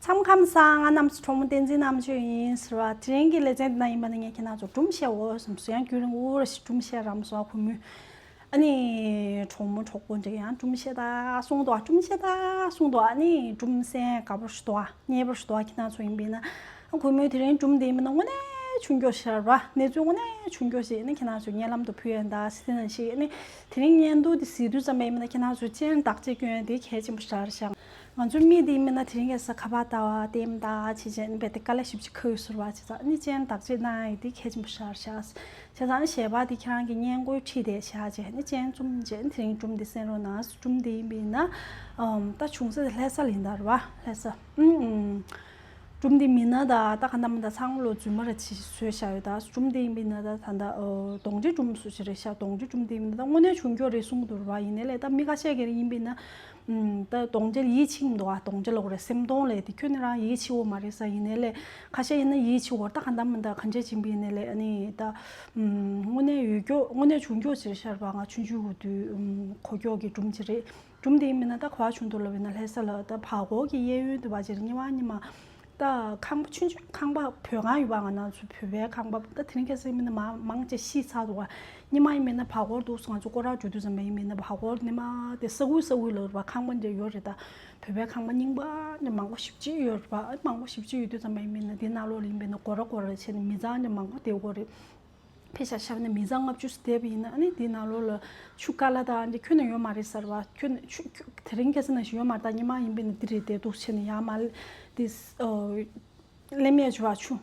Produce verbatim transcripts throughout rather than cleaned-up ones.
མཚམས་ཁམས་བཟང་། ང་རྣམ་གྲོགས་མོ་བསྟན་འཛིན་རྣམ་དཔྱོད་ཡིན་ཟེར་བ། དེ་རིང་གི་ལེ་ཚན་འདི་ན་ཡིན་པ་ན་ངས་ཁྱེད་རང་ཚོ་སྒྲུང་བཤད་འོ་བསམ་སོང་། ཡང་རྒྱུན་རིང་པོ་རེ་ཞིག་སྒྲུང་བཤད་རམ་སོང་། ཁོ་མོས་ཨ་ནི་གྲོགས་མོ་གྲོགས་པོ་འདྲ་ཡང་སྒྲུང་བཤད་ད་གསུང་དོ། སྒྲུང་བཤད་ད་གསུང་དོ། ཨ་ནི་སྒྲུང་གསན་དགའ་པོ་ཞིག་འདུག་ཨ་མཉེས་པོ་ཞིག་འདུག་ཨ་ཁྱེད་རང་ཚོ་ཡིན་པས་ན། ཁོ་མོས་དེ་རིང་སྒྲུང་འདི་ཡིན་པ་ན་དངོས་གནས་ཆུང་ཀྱོག་ཤར་བ། གནས་ཚུལ་དངོས་གནས་ཆུང་ཀྱོག་ཞིག་ཨ་ནི་ཁྱེད་རང་ཚོ་སྙན་ལམ་དུ་ཕུལ་ཡ་ད་སི་ཏི་ན་ཞིག་ཨ་ནི་དེ་རིང་བརྙན་ཐུང་འདི་གཟིགས་དུས་ཙམ་པ་ཡིན་པ་ན་ཁྱེད་རང་ཚོ་སྤྱན་བདག་གཅིག་སྐྱོན་ཡ་དེ་གལ་ཆེན་པོ་ཞིག་རེད་ཤག་ང་ཚོའི་མི་དེ་ཡིན་པ་ན་དེ་རིང་ཁ་སང་ཁ་པར་ལྟ་བ་ལྟད་མོ་ལྟ་བྱས་བྱས་ཨ་ནི་རྦད་དེ་དཀའ་ལས་ཞེ་པོ་ཅིག་ཁག་ཡོད་ཟེར་བ། བྱས་ཙང་ཨ་ནི་སྤྱན་བདག་གཅིག་གནང་ཡ་དེ་གལ་ཆེན་པོ་ཞིག་རེད་ཤག་བྱས་ཙང་ཨ་ནི་ཞལ་པར་དེ་ཁྱེད་རང་གི་སྙན་སྐུལ་ཁྲིད་དེ་བཞག་བྱས་ཨ་ནི་སྤྱན་བཙུམ་བྱས་ཨ་ནི་དེ་རིང་སྒྲུང་འདི་གསན་རོགས་གནང་། སྒྲུང་འདི་ཡིན་པ་ཡིན་ན་ཨམ་ད་བྱུང་ས་དེ་ལྷ་ས་ལ་ཡིན་ད་རེད་བ། ལྷ་ས། ཨུམ་ཨུམ། སྒྲུང་འདི་མི་སྣ་དང་ད་ག་འདྲ་མི་འདྲ་ཚང་མ་ལོ་རྫུན་མ་ར་ཅིག་བཟོས་བཞག་ཡོད་ད། སྒྲུང་འདི་ཡིན་པ་ཡིན་ན་ད་ད་ད་ཨོ་གདོང་འདྲེ་སྒྲུང་སུ་ཞིག་རེད་ཤག་གདོང་འདྲེ་སྒྲུང་འདི་ཡིན་པ་ཡིན་ན་ད་དངོས་གནས་བྱུང་ཀྱོག་རེད་གསུང་གི་འདུག་རེད་བ། ཡིན་ནའི་ལས་ད་མི་ཁ་ཤས་ཀྱི་ཡིན་པ་ཡིན་ན་ཨུམ་ད་གདོང་འདྲེ་ལ་ཡིད་ཆེས་མི་འདུག་ཨ། གདོང་འདྲེ་ལབ་དགོས་རེད། སེམས་གདོང་ལབ་དེ་ཁྱོན་ནས་རང་ཡིད་ཆེས་འོ་མ་རེད་ས། ཡིན་ནའི་ལས་ཁ་ཤས་ཡིན་ན་ཡིད་ཆེས་འོ། ད་ག་འདྲ་མི་འདྲ་གང་འདྲ་ཅིག་ཡིན་པ་ཡིན་ནའི་ལས་ཨ་ནི་ད་ཨུམ་དངོས་གནས་ཡོད་ཀྱོག་དངོས་གནས་བྱུང་ཀྱོག་ཅིག་རེད་ཤག་རེད་བ། ང་ཆུང་ཆུང་གི་དུས་ཨུམ་གོ་ཀྱོག་གི་སྒྲུང་ཅིག་རེད། སྒྲུང་དེ་ཡིན་མིན་ན་ད་ག་བ་བྱུང་འདུག་ལབ་ཡིན་ན་ལྷ་ས་ལ་ད་བར་སྐོར་གྱི་གཡས་གཡོན་དུ་བ་ཅིག་རེད། སྔོན་མ་སྔོན་མ་ད་ཁང་པ་ཆུང་ཆུང་ཁང་པ་བོད་ཁང་ཡོད་པ། ང་རང་ཚོ་བོད་པའི་ཁང་པ་ད་དེ་རིང་ཁ་སང་ཡིན་མིན་ན་མ་མང་ཆེ་ཤི་ཚར་འདུག་བ། སྔོན་མ་ཡིན་མིན་ན་བར་སྐོར་འདུག་སོང་། ང་ཚོ་སྐོར་ར་འགྲོ་དུས་ཙམ་པ་ཡིན་མིན་ན་བར་སྐོར་ནི་མ་དེ་ས་ཁུལ་ས་ཁུལ་ལ་རེད་བ། ཁང་པ་འདྲ་ཡོད་རེད། ད་བོད་པའི་ཁང་པ་རྙིང་པ་འདྲ་མང་པོ་ཞེ་པོ་ཅིག་ཡོད་རེད་བ། མང་པོ་ཞེ་པོ་ཅིག་ཡོད་དུས་ཙམ་པ་ཡིན་མིན་ན་དེ་ནང་ལོགས་ལ་ཡིན་མིན་ན་སྒོ་ར་སྒོ་ར་བྱས་ནས་མི་ཚང་འདྲ་མང་པོ་བསྡད་ཡོད་རེད། ཕེ་ཤ་ཤ་ནས་མི་ཚང་ལྔ་བཅུ་བསྡད་པ་ཡིན་ན་ཨ་ནི་དེའི་ནང་ལོགས་ལ་ཆུ་ཀ་ལ་དང་འདི་ཁྱོན་ནས་ཡོད་མ་རེད་ཟེར་བ། ཁྱོན་ནས་ཆུ་ཁྱོ་དེ་རིང་ཁ་སང་ནང་བཞིན་ཡོད་མ་རེད། ད་ཉི་མ་ཡིན་པས་ན་འདི་རེད་བསྡད་འདུག་བྱས་ནས་ཡར་མར་འདི་ཨོ་ལེན་མེད་བྱུང་བ་ཆུ་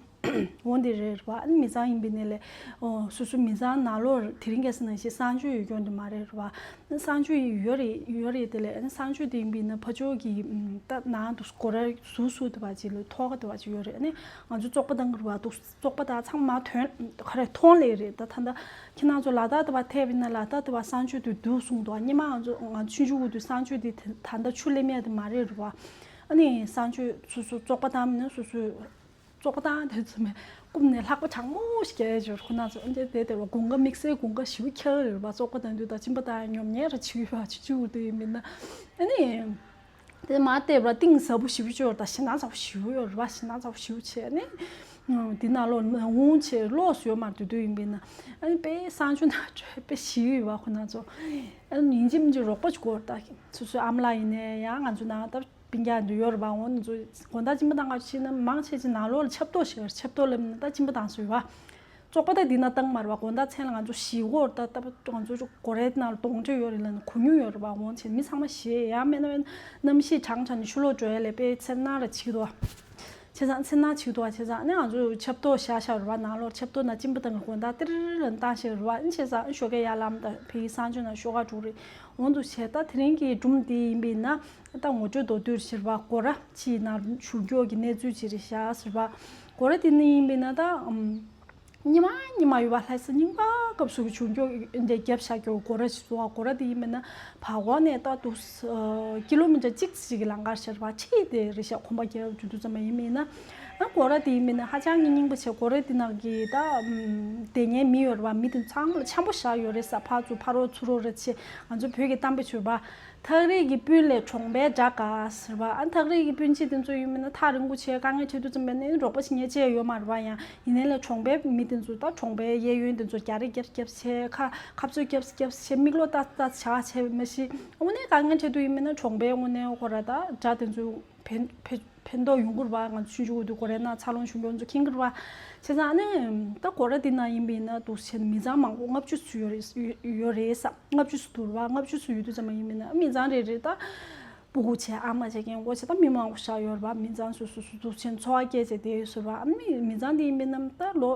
འོ་འདི་རེད་བ། ཨ་ནི་མི་ཚང་ཡིན་པས་ནས་ལས་ཨོ་སོ་སོ་མི་ཚང་ནང་ལོགས་དེ་རིང་ཁ་སང་ནང་བཞིན་གསང་སྤྱོད་ཡོད་རྒྱུ་འདི་མ་རེད་བ། གསང་སྤྱོད་ཡོད་རེད་ཡོད་རེད། དེ་ལས་གསང་སྤྱོད་དེ་ཡིན་པས་ན་ཕར་ཕྱོགས་ཀྱི་ད་ནང་དུ་སྒོ་ར་ཟུར་ཟུར་དུ་བ་ཅིག་ལ་ཐོག་ཀ་དུ་བ་ཅིག་ཡོད་རེད། ཨ་ནི་ང་ཚོ་བཙོག་པ་བཏང་གི་རེད་བ། འདུག་བཙོག་པ་དང་ཚང་མ་ཐོན་ག་རེ་ཐོན་ལེ་རེད། ད་ད་ད་ཁྱེད་རང་ཚོ་ལ་དྭགས་དུ་བ་ཐེབས་ཡིན་ན་ལ་དྭགས་དུ་བ་གསང་སྤྱོད་དུ་འདུག་གསུངས་འདུག་ཉི་མ་ང་ཚོ་ང་ཆུང་ཆུང་གི་དུས་གསང་སྤྱོད་དེ་ད་ད་ལྟ་ཆུ་ལེན་ཡ་དེ་མ་རེད་རེད་བ། ཨ་ནི་གསང་སྤྱོད་སོ་སོ་བཙོག་པ་བཏང་མིན་ན་སོ་སོ་བཙོག་པ་བཏང་དེ་ཚོ་མེད་རྐུབ་ནས་ལྷགས་པ་གྲང་མོ་ཞིག་རྒྱག་ཡ་ཅིག་ཁོ་ན་ཚོ་ཨ་འདྲ་བསྡད་དེ་ར་དགུན་ཁ་དམིགས་བསལ་དགུན་ཁ་ཞེ་པོ་འཁྱག་རེད་བ། བཙོག་པ་བཏང་དུས་ད་གཅིན་པ་བཏང་ཉོབ་ཉེ་ར་བྱེད་ཡོད་བ། ཆུང་ཆུང་གི་དུས་ཡིན་མིན་ན་ཨ་ནི། དེ་མ་བལྟས་པར་གཏིང་ཟབ་པོ་ཞེ་པོ་ཅིག་ཡོད་རེད། ད་ཞེད་སྣང་ཚ་པོ་ཞེ་པོ་ཡོད་རེད་བ། ཞེད་སྣང་ཚ་པོ་ཞེ་པོ་བྱས་ནས་འདི་ནང་ལོགས་ནང་འོང་བྱས་ལོགས་སུ་ཡོད་མ་རེད། དུས་དུས་ཡིན་པས་ན་ཨ་ནི་དཔེ་གསང་སྤྱོད་ནང་ཆོས་དཔེ་ཞེ་པོ་ཡོད་བ། ཁོ་ན་ཚོ་ཨ་ནི་ཡིན་གཅིག་མིན་གཅིག་རོགས་པ་ཅིག་དགོས་རེད། ད་སོ་སོའི་ཨ་མ་ལགས་ཡིན་ནའི་ཡང་ང་ཚོ་ནང་ད་སྤུན་ཀྱག་འདི་ཡོད་རེད་བ། འོ་ང་ཚོ་དགོང་དག་གཅིན་པ་བཏང་ག་ཕྱིན་ན་མང་ཆེ་ཆེ་ནང་ལོགས་ལ་ཆབ་ཏོག་ཞིག་ཡོད་རེད། ཆབ་ཏོག་ལབ་ན་ད་གཅིན་པ་བཏང་སྲོལ་ཡོད་བ། བཙོག་པ་ད་འདི་ན་བཏང་མ་རེད་བ། དགོང་དག་མཚན་ལ་ང་ཚོ་ཞི་གོ་རེད། ད་ལྟ་ང་ཚོ་སྒོ་རའི་ནང་ལ་དོང་ཁྲོད་ཡོད་རེད་ལབ་ནས་གོ་མྱོང་ཡོད་རེད་བ། འོང་བྱས་མི་ཚང་མ་ཞེད་ཡ་མེད་ན་མེད་ན་གནམ་གཤིས་གྲང་དྲགས་ནས་ཕྱི་ལོགས་འགྲོ་ཡ་ལས་དཔེ་འཚེར་སྣང་ར་བྱེད་ཀྱི་འདུག་བ། བྱས་ཙང་འཚེར་སྣང་བྱེད་ཀྱི་འདུག་བ། བྱས་ཙང་ཨ་ནི་ང་ཚོ་ཆབ་ཏོག་བཞག་བཞག་རེད་བ། ནང་ལོགས་ཆབ་ཏོག་ནང་གཅིན་པ་བཏང་གི་དགོང་དག་ཏིར་ལ་བཏང་བཞག་རེད་བ། ཨ་ནི་བྱས་ཙང་ཨ་ཞོགས་ཀས་ཡར་ལངས་ད་ཕ་གི་གསང་སྤྱོད་ནང་ཤོག་ཁ་དྲུག་རེད། འོང་དུ་བྱས་ད་དེ་རིང་གི་སྒྲུང་འདི་ཡིན་པས་ན་ད་ངོ་སྤྲོད་མདོར་བསྡུས་ཞེས་པ་སྒོ་ར་ཕྱིའི་ནང་བཞུར་ཀྱོག་གི་གནས་ཚུལ་ཅིག་རེད་ཤག་ཟེར་བ། སྒོ་ར་དེ་ནི་ཡིན་པས་ན་ད་ཨམ། ཉི་མ་ཉི་མ་ཡོད་པ། ལྷ་ས་རྙིང་པ་སྐབས་སུ་བྱུང་ཀྱོག་འདྲ་བརྒྱབ་བཞག་ཀྱོག་སྒོ་ར་ཞིག་འདུག་བ། སྒོ་ར་དེ་ཡིན་མིན་ན་བར་སྐོར་ནས་ད་དུ་ཀི་ལོ་མི་ཊར་གཅིག་ཅིག་གི་ལམ་ཁར་ཤར་བ་ཕྱི་དེ་རེད་ཤག་གོམ་པ་རྒྱབ་འགྲོ་དུས་ཙམ་པ་ཡིན་མིན་ན། ཨ་སྒོ་ར་དེ་ཡིན་མིན་ན་ཧ་ཅང་གི་རྙིང་པ་བྱས། སྒོ་ར་དེ་ནང་གི་ད་བསྡད་མཁན་མི་ཡོད་རེད་བ། མི་དེ་ཚང་མ་ལ་འཆམ་པོ་བཞག་ཡོད་རེད་ས། ཕར་ཚུར་ཕར་རོགས་ཚུར་རོགས་རེད་བྱས། ང་ཚོ་བོད་ཀྱི་གཏམ་དཔེ་བརྗོད་པ། ཐག་རིང་གི་སྤུན་ལས་གྲོང་པའི་དགྲ་དགའ་ཟེར་བ། ཨ་ཐག་རིང་གི་སྤུན་མཆེད་དེ་ཚོ་ཡིན་མིན་ན་ཐག་རིང་པོ་བྱས་དཀའ་ངལ་འཕྲད་དུས་ཙམ་པ་ནས་རོགས་པ་བྱེད་མཁན་ཅིག་ཡོད་མ་རེད་བ། ཡང་ཡིན་ནའི་ལས་གྲོང་པའི་མི་དེ་ཚོ་ད་གྲོང་པའི་གཡས་གཡོན་དེ་ཚོ་རྒྱ་རེ་རྒྱབ་རྒྱབ་བྱས། ཁ་ཁ་བཙོ་རྒྱབ་རྒྱབ་བྱས། མིག་ལོག་ལྟ་ལྟ་བྱ་བྱས་མ་གཞི་དངོས་གནས་དཀའ་ངལ་འཕྲད་དུས་ཡིན་མིན་ན་གྲོང་པའི་དངོས་གནས་ཁོ་ར་ད་དགྲ་དེ་ཚོ་ཕན་ཕན་ཕན་ཐོགས་ཡོང་གི་རེད་བ། ང་ཚོ་ཆུང་ཆུང་དུས་སྒོ་རའི་ནང་འཚར་ལོངས་བྱུང་ཡོང་ཚོ་མཁྱེན་གི་རེད་བ། བྱས་ཙང་ཨ་ནི་ད་སྒོ་ར་དེ་ན་ཡིན་པ་ཡིན་ན་འདུག་བྱས་ནས་མི་ཚང་མང་པོ་ལྔ་བཅུ་ཙམ་ཡོད་རེད་ཡོད་རེད་ས། ལྔ་བཅུ་ཙམ་འདུག་རེད་བ། ལྔ་བཅུ་ཙམ་ཡོད་དུས་ཙམ་པ་ཡིན་པ་ཡིན་ན་མི་ཚང་རེ་རེ་ད་སྤུ་གུ་བྱས་ཨ་མ་བྱས་རྒན་གོག་བྱས་ད་མི་མང་པོ་ཞིག་ཡོད་རེད་བ། མི་ཚང་སོ་སོ་སོ་འདུག་བྱས་ནས་འཚོ་བ་སྐྱེལ་བྱས་བསྡད་ཡོད་ཟེར་བ། ཨ་ནི་མི་ཚང་དེ་ཡིན་པ་ཡིན་ན་ད་ལོ་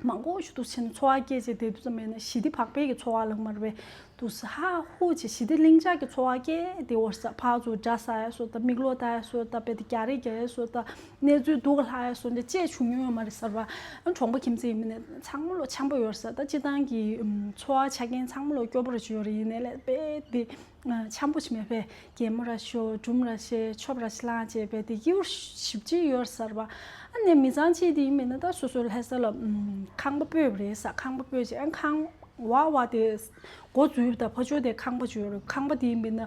མང་པོ་ཞིག་འདུག་བྱས་ནས་འཚོ་བ་སྐྱེལ་བྱས་བསྡད་དུས་ཙམ་པ་ཡིན་ན་ཞི་བདེ་བག་ཕེབས་ཀྱི་འཚོ་བ་ལབ་མ་རེད་པས། འདུག་སེ་ཧ་ཧུ་བྱས་ཞི་བདེ་ལྷིང་འཇགས་ཀྱི་འཚོ་བ་སྐྱེལ་བསྡད་ཡོད་ས། ཕར་ཚུར་དགྲ་ཟ་ཡ་བཟོ་ད་མིག་ལོག་ལྟ་ཡ་བཟོ་ད་དཔེ་དེ་རྒྱ་རེ་རྒྱག་ཡ་བཟོ་ད་གནས་ཚུལ་སྡུག་ག་ལྷག་ཡ་བཟོ་འདྲ་ཅིག་བྱུང་མྱོང་ཡོད་མ་རེད་ཟེར་བ། གྲོང་པ་ཁྱིམ་མཚེས་ཡིན་མིན་ནས་ཚང་མ་ལོ་འཆམ་པོ་ཡོད་ས། ད་སྤྱིར་བཏང་གི་འཚོ་བ་ཆ་རྐྱེན་ཚང་མ་ལོ་སྐྱོ་པོ་རེ་ཅིག་ཡོད་རེད། ཡིན་ནའི་ལས་དཔེ་དེ་འཆམ་པོ་ཞིག་མེད་པས། གད་མོ་ར་ཤོར་སྒྲུང་ར་བཤད་ཆོབ་ར་ཞིག་བླངས་བྱས་པས་དེ་སྐྱིད་པོ་ཞེ་པོ་ཅིག་ཡོད་ཟེར་བ། ཨ་ནི་མི་ཚང་གཅིག་དེ་ཡིན་མིན་ན་ད་སོ་སོའི་ལྷ་ས་ལ་ཁང་པ་སྤོས་པ་རེད་ས། ཁང་པ་སྤོས་བྱས་ཨ་ཁང་བ་བ་དེ་སྒོ་འཛུལ་དང་ཕར་ཕྱོགས་དེ་ཁང་པ་ཅིག་ཡོད་རེད། ཁང་པ་དེ་ཡིན་པས་ན་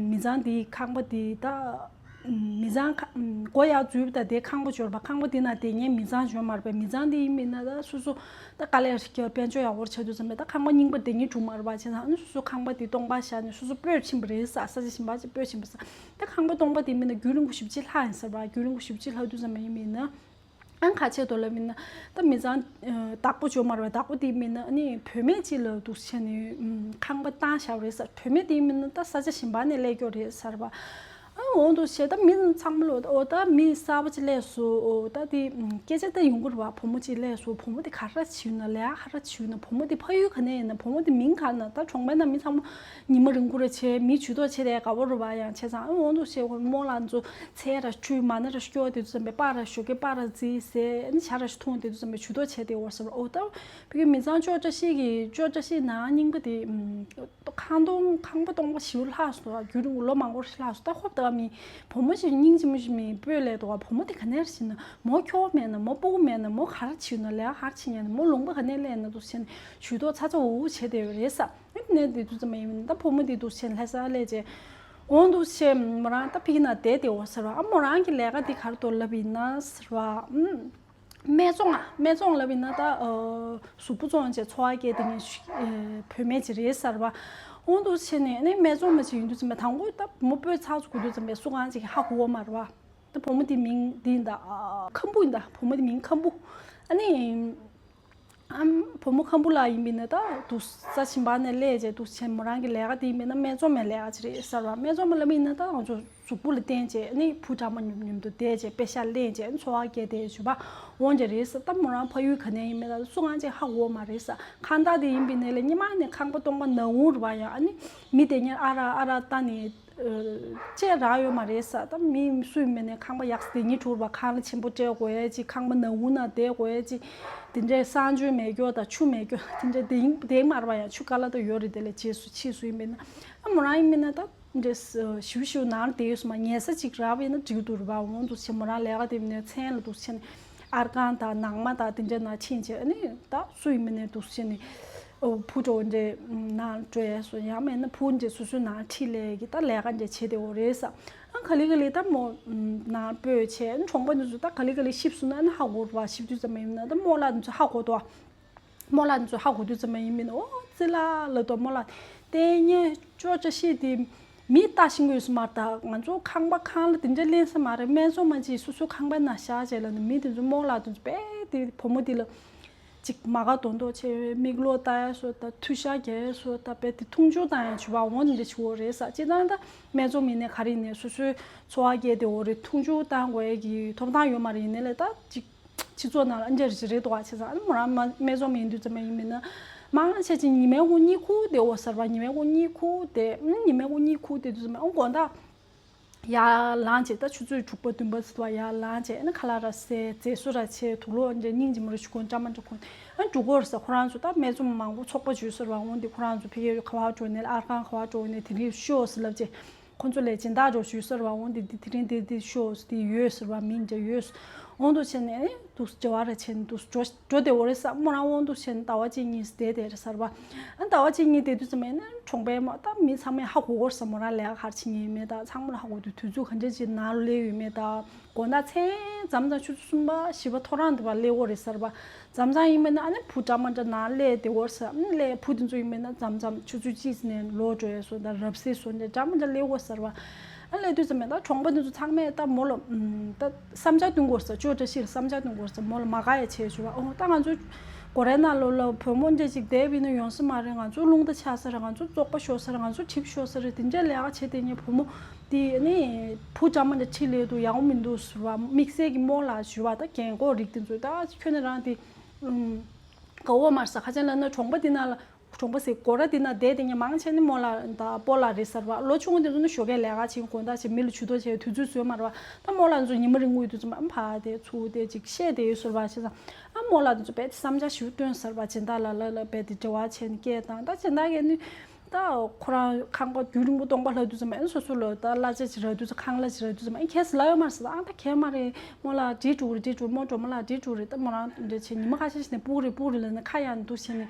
མི་ཚང་དེའི་ཁང་པ་དེ་ད་ མི་ཚང་ཁ་སྒོ་ཡར་འཛུལ་བ་དང་དེ་ཁང་པ་འབྱོར་བ། ཁང་པ་དེ་ན་བསྡད་མཁན་མི་ཚང་འབྱོར་མ་རེད་པས། མི་ཚང་དེ་ཡིན་མིན་ན་ད་སོ་སོ་ད་དཀའ་ལས་རྒྱབ་དཔལ་འབྱོར་ཡག་པོ་ཆགས་དུས་ཙམ་པས་ད་ཁང་པ་རྙིང་པ་དེ་ཉིད་གྲུབ་མ་རེད་པ། བྱས་ཙང་ཨ་ནི་སོ་སོ་ཁང་པ་དེ་སྟོང་པ་བཞག་ནས་སོ་སོ་སྤོས་ཕྱིན་པ་རེད་ས། ས་ཆ་གཞན་པ་ཅིག་སྤོས་ཕྱིན་པ་ས། ད་ཁང་པ་སྟོང་པ་དེ་མིན་ན་རྒྱུན་རིང་པོ་བཞི་བཅུ་ལྷག་ཡིན་ས་རེད་པ། རྒྱུན་རིང་པོ་བཞི་བཅུ་ལྷག་དུས་ཙམ་པ་ཡིན་མིན་ན། ཨང་ཁ་ཆེ་དོ་ལ་མིན་ན་ད་མི་ཚང་བདག་པོ་འབྱོར་མ་རེད་པས། བདག་པོ་དེ་མིན་ན་ཨ་ནི་བུད་མེད་ཅིག་ལ་འདུག་བྱས་ནས་ཁང་པ་བཏང་བཞག་པ་རེད་ས། བུད་མེད་དེ་མིན་ན་ད་ས་ཆ་གཞན་པ་ནས་སླེབས་ཀྱོག་རེད་ས་རེད་པ། ཨ་འོང་འདུག་བྱས་ད་མི་ཚང་མ་ལོ་ཨོ་ད་མི་གསར་པ་ཅིག་སླེབས་སོང་། ཨོ་ད་དེ་སྐད་ཆ་ད་ཡོང་གི་རེད་པ། བུ་མོ་ཅིག་སླེབས་སོང་། བུ་མོ་དེ་ག་རེ་བྱེད་ཡོད་ན། ལས་ཀ་ག་རེ་བྱེད་ཡོད་ན། བུ་མོ་དེ་ཕ་ཡུལ་ག་ནས་ཡིན་ན། བུ་མོ་དེ་མིང་ག་ན། ད་གྲོང་པའི་ནང་མི་ཚང་མ་ཉི་མ་རིང་པོ་རེ་བྱས་མི་ཇུས་གཏོགས་བྱས་ཏེ་དགའ་པོ་རེད་པ། ཡང་བྱས་ཙང་ཨ་འོང་འདུག་བྱས་ཁོ་རྨོ་ལགས་ཚོ་ཚལ་ར་ཆུ་མ་ན་ར་སྐྱོ་དེ་ཚོ་ཙམ་པས་པར་ར་ཞོགས་ཀས་པར་ར་རྫིས་ཟས། ཨ་ནི་ཇ་ར་ཞིག་འཐུང་། དེ་ཚོ་ཙམ་པས་ཇུས་གཏོགས་བྱས་ཏེ་འོ་ཟེར་བ། ཨོ་ད་བོད་ཀྱི་མི་ཚང་ཅོ་བཀྲ་ཤིས་ཀྱི་ཅོ་བཀྲ་ཤིས་ནང་རྙིང་པ་དེ་ཁང་སྟོང་ཁང་པ་སྟོང་པ་བཞི་བཅུ་ལྷག་སོང་། རྒྱུན་རིང་ལོ་མང་པོ་ལྷག་སོང་། ད་ཧོབ་ད་མི་བུ་མོ་ཞིག་སྙིང་རྗེ་མོ་ཞིག་མི་སྤོས་ལས་འདུག་བ། བུ་མོ་དེ་ག་ནས་ཞིག་ན་མོ་ཁྱོ་མེད་ན། མོ་སྤུ་གུ་མེད་ན། མོ་ག་རེ་བྱེད་ན། ལས་ཀ་ག་རེ་བྱེད་ཉན་ན། མོ་ལུང་པ་ག་ནས་སླེབས་ན་འདུག་བྱས་ནས་ཇུས་གཏོགས་ཚ་ཚ་འུར་འུར་བྱས་བསྡད་ཡོད་རེད་ས། ཨེ་ནས་དེ་དུས་ཙམ་ཡིན་ད་བུ་མོ་དེ་འདུག་བྱས་ནས་ལྷ་ས་སླེབས་རྗེས་འོང་འདུག་བྱས་མོ་རང་ད་ཕ་གི་ན་བསྡད་བསྡད་འོ་ཟེར་བ། ཨ་མོ་རང་གི་ལས་ཀ་དེ་ག་རེ་འདུག་ལབ་ཡིན་ན་ཟེར་བ། ཨུམ། སྨད་འཚོང་ཨ་སྨད་འཚོང་ལབ་ཡིན་ན་ད་ཨ་གཟུགས་པོ་བཙོང་བྱས་འཚོ་བ་སྐྱེལ་དེ་ངས་བུད་མེད་ཅིག་རེད་ཟེར་བ། འོང་འདུག་བྱས་ནས་ཨ་ནི་སྨད་འཚོང་མ་ཅིག་ཡིན་དུས་ཙམ་པས་དང་པོ་ད་མོ་སྤོས་ཚགས་ཚུད་དགོས་དུས་ཙམ་པས་སུ་གང་ཅིག་ཧ་གོ་བ་མ་རེད་བ། ད་བུ་མོ་དེ་མིང་འདི་ཡིན་ད། ཨ་ཁམ་བུ་ཡིན་ད། བུ་མོ་དེ་མིང་ཁམ་བུ། ཨ་ནི། ཨམ་བུ་མོ་ཁམ་བུ་ལགས་ཡིན་པས་ན་ད་འདུག་ས་གཞན་པ་ནས་སླེབས་བྱས་འདུག་བྱས་མོ་རང་གི་ལས་ཀ་དེ་ཡིན་པས་ན་སྨད་འཚོང་མའི་ལས་ཀ་ཅིག་རེད་ཟེར་བ། སྨད་འཚོང་མ་ལབ་ཡིན་ན་ད་ང་ཚོ་གཟུགས་པོ་ལ་བརྟེན་བྱས་ནི་བུ་གྲང་མོ་མཉམ་མཉམ་དུ་བསྡད་བྱས་པེ་ཤ་ལེན་བྱས་འཚོ་བ་སྐྱེལ་བསྡད་བྱས་པ་འོང་བྱས་རེད་ཟེར། ད་མོ་རང་ཕ་ཡུལ་ག་ནས་ཡིན་མིན་ད་སུ་གང་ཅིག་ཧ་གོ་བ་མ་རེད་ཟེར། ཁང་བདག་དེ་ཡིན་པས་ན་ལས་སྔོན་མ་ནས་ཁང་པ་སྟོང་པ་ནང་འོང་རུ་བ་ཡང་ཨ་ནི་མི་དེ་ཉིད་ཨ་ར་ཨ་ར་ལྟ་ནས། ཅེས་རག་ཡོད་མ་རེད་ས། ད་མི་སུ་ཡིན་མིན་ནས་ཁང་པ་ཡག་ས་དེ་ཉིད་གྲུར་བ་ཁང་གླ་ཆེན་པོ་སྤྲད་དགོས་ཡས་ཅིག་ཁང་པ་ནང་འུ་ན་བསྡད་དགོས་ཡས་ཅིག་དེ་འདྲའི་གསང་སྤྱོད་མེད་སྐྱོ་དང་ཆུ་མེད་སྐྱོ་དེ་འདྲའི་དེ་ཡིན་དེ་མ་རེད་བ། ཡང་ཆུ་ཀ་ལ་ད་ཡོད་རེད། དེ་ལས་རྗེས་སུ་ཕྱིས་སུ་ཡིན་མིན་ན་ཨ་མོ་རང་ཡིན་མིན་ན་ད་འདྲེ་ཞིབ་ཞིབ་ནང་བསྡད་ཡོད་སོ་མ་ཉལ་ས་ཅིག་རག་པ་ཡིན་ན་འགྲིག་འདུག་རེད་བ། འོང་འདུག་ཆེ་མོ་རང་ལས་ཀ་དེ་མིན་ནས་མཚན་ལ་འདུག་ཆེ་ནས་ཨར་ཁང་དང་ནང་མ་དང་དེ་འདྲའི་ནང་ཕྱིན་བྱས་ཨ་ནི་ད་སུ་ཡིན་མིན་ནས་འདུག་ཆེ་ནས། ཨོ་བུ་འགྲོ་འདྲེ་ནང་འགྲོ་ཡས་སོ་ཡང་མེད་ན་བུ་འདྲེ་སོ་སོའི་ནང་ཁྲིད་ལས་ཀྱི་ད་ལས་ཀ་འདྲེ་བྱེད་དེ་འོ་རེད་ས། ཨ་ག་ལེ་ག་ལེ་ད་མོ་ནང་སྤོས་བྱས་གྲོང་པ་འདི་ཚོ་ད་ག་ལེ་ག་ལེ་ཤིབ་སུ་ན་ཨ་ན་ཧ་གོ་རུ་བ། ཤིབ་དུས་ཙམ་མ་ཡིན་ན་ད་རྨོ་ལགས་འདི་ཚོ་ཧ་གོ་དོ། རྨོ་ལགས་འདི་ཚོ་ཧ་གོ་དུས་ཙམ་མ་ཡིན་མིན་ཨོ་ཙི་ལ་ལ་དོ་རྨོ་ལགས་ལྟས་ངན་ཅོ་ཅོ་ཤི་དེ་མི་ལྟ་ཤིང་དགོས་སུ་མ་ལྟ། ང་ཚོ་ཁང་པ་ཁང་ལ་དེ་འདྲ་ལེན་ས་མ་རེད། སྨད་འཚོང་མ་ཅིག་སོ་སོའི་ཁང་པའི་ནང་བཞག་བྱས་ལ་ནི་མི་དེ་ཚོ་རྨོ་ལགས་དེ་ཚོ་དཔེ་དེ་བུ་མོ་དེ་ལ། ཅིག་མ་དགའ་མདོག་མདོག་བྱས་མིག་ལོག་ལྟ་ཡ་སོ་ད་ཐུ་ཤ་རྒྱག་ཡ་སོ་ད་དཔེ་དེ་མཐོང་ཆུང་བཏང་ཡ་བྱུ་བ་འོང་འདི་བྱུ་བ་རེད་ས། སྤྱིར་བཏང་ད་སྨད་འཚོང་མི་ནས་ག་རེ་ནས་སོ་སོའི་འཚོ་བ་སྐྱེལ་དེ་འོ་རེད། མཐོང་ཆུང་བཏང་དགོས་ཡ་གི་ཐོབ་ཐང་ཡོད་མ་རེད། ཡིན་ནའི་ལས་ད་ཅིག་སྤྱི་ཚོགས་ནང་ལ་ཨ་འདྲ་རེད་རེད་འདུག་བ། བྱས་ཙང་ཨ་ནི་མོ་རང་མ་སྨད་འཚོང་མི་ཡིན་དུས་ཙམ་ཡིན་མིན་ན་མང་ཆེ་ཅིག་ཉི་མའི་དགུང་གཉིད་ཁུག་དེ་འོ་ཟེར་བ། ཉི་མའི་དགུང་གཉིད་ཁུག་དེ་ཉི་མའི་དགུང་གཉིད་ཁུག་དེ་དུས་ཙམ་ཨ་དགོང་དག་ཡར་ལངས་བྱས་ད་ཆུ་ཚོད་དྲུག་པ་བདུན་པ་ཟེར་བ་ཡར་ལངས་བྱས་ཨ་ནི་ཁ་ལག་ར་བཟས་རྫས་བཟོ་ར་བྱས་དུག་ལོག་འདྲ་སྙིང་རྗེ་མོ་ར་ཞིག་གོན་འདྲ་མ་འདྲ་གོན་ཨ་འགྲོ་གོ་ར་ས། ཁོ་རང་ཚོ་ད་སྨད་འཚོང་མང་པོ་ཚོགས་པ་བྱོས་ཟེར་བ་འོང་དེ་ཁོ་རང་ཚོ་ཕ་གིར་ག་བ་འགྲོ་ནས་ཨར་ཁང་ག་བ་འགྲོ་ནས་དེ་རིང་ཤོག་ཟེར་ལབ་བྱས་ཁོ་ཚོ་ལས་སྦྱིན་བདག་འགྲོ་ཞུས་ཟེར་བ་འོང་དེ་དེ་དེ་རིང་དེ་དེ་ཤོག་དེ་ཡོད་ཟེར་བ་མིན་འདྲ་ཡོད་འོང་དུ་བྱས་ནས་ཨ་ནི་དུ་འབྲེལ་བ་ར་བྱས་ནས་དུ་འགྲོ་འགྲོ་བདེ་བོ་རེད་ས། མོ་རང་དབང་འདུག་བྱས་ནས་ཟླ་བ་གཅིག་གཉིས་བསྡད་དེ་རེད་ཟེར་བ། ཨ་ཟླ་བ་གཅིག་གཉིས་བསྡད་དུས་ཙམ་ཡིན་ན་གྲོང་པའི་མ་ད་མི་ཚང་མས་ཧ་གོ་གོ་རེད་ཟེར། མོ་རང་ལས་ཀ་ག་རེ་བྱེད་མཁན་ཡིན་མེད་ད་ཚང་མ་ལ་ཧ་གོ་དུས་དུས་ཚོད་ག་འདྲ་ཅིག་ནང་ལ་སླེབས་ཡོད་མེད་ད། དགོང་དག་མཚན་མཚམས་མཚམས་ཆུ་ཚོད་གསུམ་པ་བཞི་པ་ཐོ་རངས་དུ་བ་སླེབས་གོ་རེད་ཟེར་བ། མཚམས་མཚམས་ཡིན་མེད་ན་ཨ་ནི་བུ་འདྲ་མ་འདྲ་ནང་སླེབས་བསྡད་གོ་རེད་ཟེར། ཨ་ནི་སླེབས་བུ་དེ་ཚོ་ཡིན་མེད་ན་མཚམས་མཚམས་ཆུ་ཚོད་གཅིག་ནས་ལོག་འགྲོ་ཡས་སོ་ད་རབ་གསལ་སོ་འདྲ་འདྲ་མ་འདྲ་སླེབས་གོ་ཟེར་བ། ཨ་སླེབས་དུས་ཙམ་ཡིན་ད་གྲོང་པ་འདི་ཚོ་ཚང་མས་ད་མོ་ལ་ད་བསམ་འཆར་བཏོན་དགོས་ས་ཅོ་བཀྲ་ཤིས་ལ་བསམ་འཆར་བཏོན་དགོས་ས་མོ་ལ་མ་དགའ་ཡ་བྱས་བྱུང་བ། ཨོ་ད་ང་ཚོ་སྒོ་རའི་ནང་ལོགས་ལ་བུ་མོ་འདྲ་ཅིག་བསྡད་པ་ཡིན་ན་ཡོང་ས་མ་རེད། ང་ཚོ་རླུང་རྟ་ཆགས་ས་རེད། ང་ཚོ་བཙོག་པ་ཤོར་ས་རེད། ང་ཚོ་གྲིབ་ཤོར་ས་རེད། དེ་འདྲའི་ལས་ཀ་བྱེད་དེ་ཉེ་བུ་མོ་དེ་ནི་བུ་འདྲ་མ་འདྲ་ཁྲིད་ལས་དུ་ཡག་པོ་མི་འདུག་ཟེར་བ། དམིགས་བསལ་གྱི་རྨོ་ལགས་ཞུ་བ་ད་རྒན་གོག་རིགས་དེ་ཚོས་ད་ཁྱོད་ནི་རང་དེ་དགའ་བོ་མ་རེད་ས། ཁ་ཅན་ལ་ན་གྲོང་པ་དེ་ན་ལ། གྲོང་པ་ཟེར་སྒོ་ར་འདི་ན་བསྡད་དེ་ཉེ་མང་ཆེ་ནི་རྨོ་ལགས་དང་སྤོ་ལགས་རེད་ཟེར་བ། ལོ་ཆུང་དེ་ཚོ་ནི་ཞོགས་ཀས་ལས་ཀ་བྱེད། དགོང་དག་ཅིག་མི་ལ་ཇུས་གཏོགས་བྱེད་དུས་ཚོད་བཟོས་མ་རེད་བ། ད་རྨོ་ལགས་ཚོ་ཉི་མ་རིང་པོ་ཡོད་དུས་ཙམ་ཨ་ཕ་དེ་ཚུར་དེ་ཅིག་བཤད་དེ་ཡོད་ཟེར་བ་བྱས་ཙང་ཨ་རྨོ་ལགས་དེ་ཚོ་རྦད་དེ་བསམ་འཆར་ཞིག་བཏོན་ཟེར་བ། སྦྱིན་བདག་ལ་ལ་ལ་རྦད་དེ་འབྲེལ་བ་བྱས་ནས་སྐད་བཏང་། ད་སྦྱིན་བདག་གིས་ནི་ད་ཁོ་རང་ཁང་པ་རྒྱུན་རིང་པོ་སྟོང་པ་ལྷག་དུས་ཙམ་ཨ་ནི་སོ་སོ་ལ་ད་གླ་ཆ་ཅིག་རག་དུས་ཙམ་ཁང་གླ་ཅིག་རག་དུས་ཙམ་ཨ་ནི་ཁྱེད་ཟེར་ལབ་ཡོད་མ་རེད་ཟེར། ཨ་ད་ཁྱེད་མ་རེད་རྨོ་ལགས་འགྲིག་འགྲོ་གི་རེད། འགྲིག་འགྲོ་རྨོ་གྲོགས་མོ་ལགས་འགྲིག་འགྲོ་རེད། ད་མོ་རང་འདྲ་བྱས་ཉི་མ་ཁ་ཤས་ཤིག་ནས་སྤུ་གུ་རེད་སྤུ་གུ་རེད་ལབ་ནས་ཁ་གཡར་ནས་འདུག་བྱས་ནས།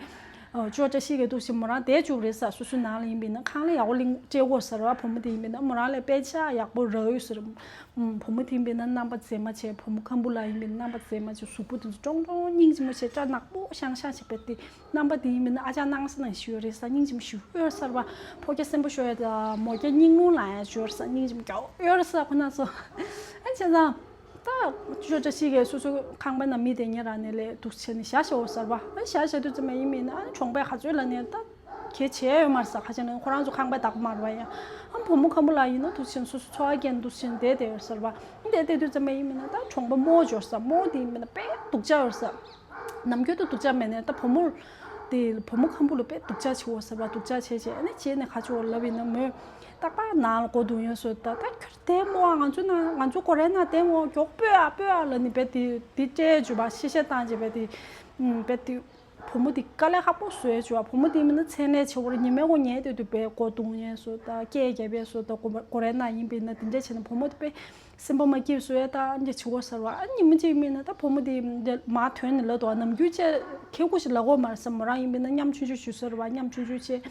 ཨོ་ཅོ་བཀྲ་ཤིས་ཀྱིས་འདུག་སེ་མོ་རང་བསྡད་བཅུག་རེད་ས། སོ་སོའི་ནང་ལ་ཡིན་པས་ན་ཁང་གླ་ཡག་པོ་གླིང་སྤྲད་དགོས་ཟེར་བ། བུ་མོ་དེ་ཡིན་པས་ན་མོ་རང་ལ་དཔེ་ཆ་ཡག་པོ་རག་ཡོད་ཟེར། ཨུམ། བུ་མོ་དེ་ཡིན་པས་ན་རྣམ་པ་མཛེས་མ་བྱས། བུ་མོ་ཁམ་བུ་ལགས་ཡིན་པས་ན་རྣམ་པ་མཛེས་མ་བྱས། གཟུགས་པོ་དེ་ཚོ་ཀྲོང་ཀྲོང་སྙིང་རྗེ་མོ་བྱས། སྐྲ་ནག་པོ་ཤང་ཤང་བྱས་པས་དེ། རྣམ་པ་དེ་ཡིན་པས་ན་ཨ་ཅག་སྣང་ས་ནང་བཞིན་ཡོད་རེད་ས། སྙིང་རྗེ་མོ་ཞིག་ཡོད་ས་རེད་བ། ཕོ་སྐྱ་སེམས་པ་ཤོར་ཡ་དང་མོ་སྐྱ་སྙིང་རླུང་ལངས་ཡ་ཡོད་ས། སྙིང་རྗེ་མོ་རྒྱག་ཡོད་རེད་ས། ཁོ་ན་ཚོ་ཨ་བྱས་ཙང་། ད་ཅོ་བཀྲ་ཤིས་ཀྱིས་སོ་སོའི་ཁང་པའི་ནང་མི་དེ་ཉེ་རང་ནས་ལས་འདུག་བྱས་ནས་ཞག་ཞག་འོ་ཟེར་བ། ཨ་ཞག་ཞག་དུས་ཙམ་པ་ཡིན་མིན་ན་ཨ་གྲོང་པའི་ག་ཚོད་ལ་ནས་ད་གལ་ཆེ་ཡོད་མ་རེད་ས། ཁ་ཆེ་ན་ཁོ་རང་ཚོ་ཁང་པའི་བདག་པོ་མ་རེད་བ། ཡ་ཨ་བུ་མོ་ཁམ་བུ་ལགས་ཡིན་ན་འདུག་བྱས་ནས་སོ་སོ་འཚོ་བ་སྐྱེལ་འདུག་བྱས་ནས་བསྡད་བསྡད་ཡོད་ཟེར་བ། བསྡད་བསྡད་དུས་ཙམ་པ་ཡིན་མིན་ན་ད་གྲོང་པ་རྨོ་འབྱོར་ས། རྨོ་དེ་ཡིན་མིན་ན་དཔེ་སྡུག་ཅག་ཡོད་ས། ནམ་རྒྱུན་དུ་སྡུག་ཅག་མེད་ནས་ད་བུ་མོ་དེ་བུ་མོ་ཁམ་བུ་ལ་དཔེ་སྡུག་ཅག་བྱེད་འོ་ཟེར་བ། སྡུག་ཅག་བྱས་བྱས་ཨ་ནི་བྱས་ནས་ཁ་ཆེ་འོ་ལབ་ཡིན་ན་མོས་རྟག་པར་ནང་ལ་སྒོ་རྡུང་ཡོང་སོ། ད་ད་ཁྱོད་དེ་མོ་ཨ་ང་ཚོ་ན་ང་ཚོ་སྒོ་རའི་ནང་དེ་མོ་མགྱོགས་སྤོས་ཨ་སྤོས་ཨ་ལབ་ནི་བས་དེ་དེ་སྤྲད་བཅུག་བ། ཤེས་བཤད་བཏང་བྱས་བས་དེ་བས་དེ་བུ་མོ་དེ་དཀའ་ལས་ཁག་པོ་བཟོས་བཅུག་བ། བུ་མོ་དེ་མིན་ན་མཚན་ལས་བྱེད་བོར་ཉི་མའི་སྒོ་ཉལ་དུས་དུ་བས་སྒོ་རྡུང་ཡོང་སོ། ད་སྐད་རྒྱབ་ཡོང་སོ། ད་སྒོ་སྒོ་རའི་ནང་ཡིན་པས་ན་དེ་འདྲ་བྱས་ན་བུ་མོ་དེ་བས་སེམས་པ་མ་སྐྱིད་བཟོ་ཡ་ད་འདྲ་བྱེད་དགོས་ཟེར་བ། ཨ་ཉི་མ་གཅིག་ཡིན་པས་ན་ད་བུ་མོ་དེ་འདྲ་མ་ཐོན་ནས་ལབ་འདུག་ནམ་རྒྱུན་བཅས་ཁེ་ཁུ་ཞིག་ལབ་དགོས་མ་རེད་ས། མོ་རང་ཡིན་པས་ན་ཉམ་ཆུང་ཆུང་ཞུ་ཟེར་བ། ཉམ་ཆུང་ཆུང་བྱས།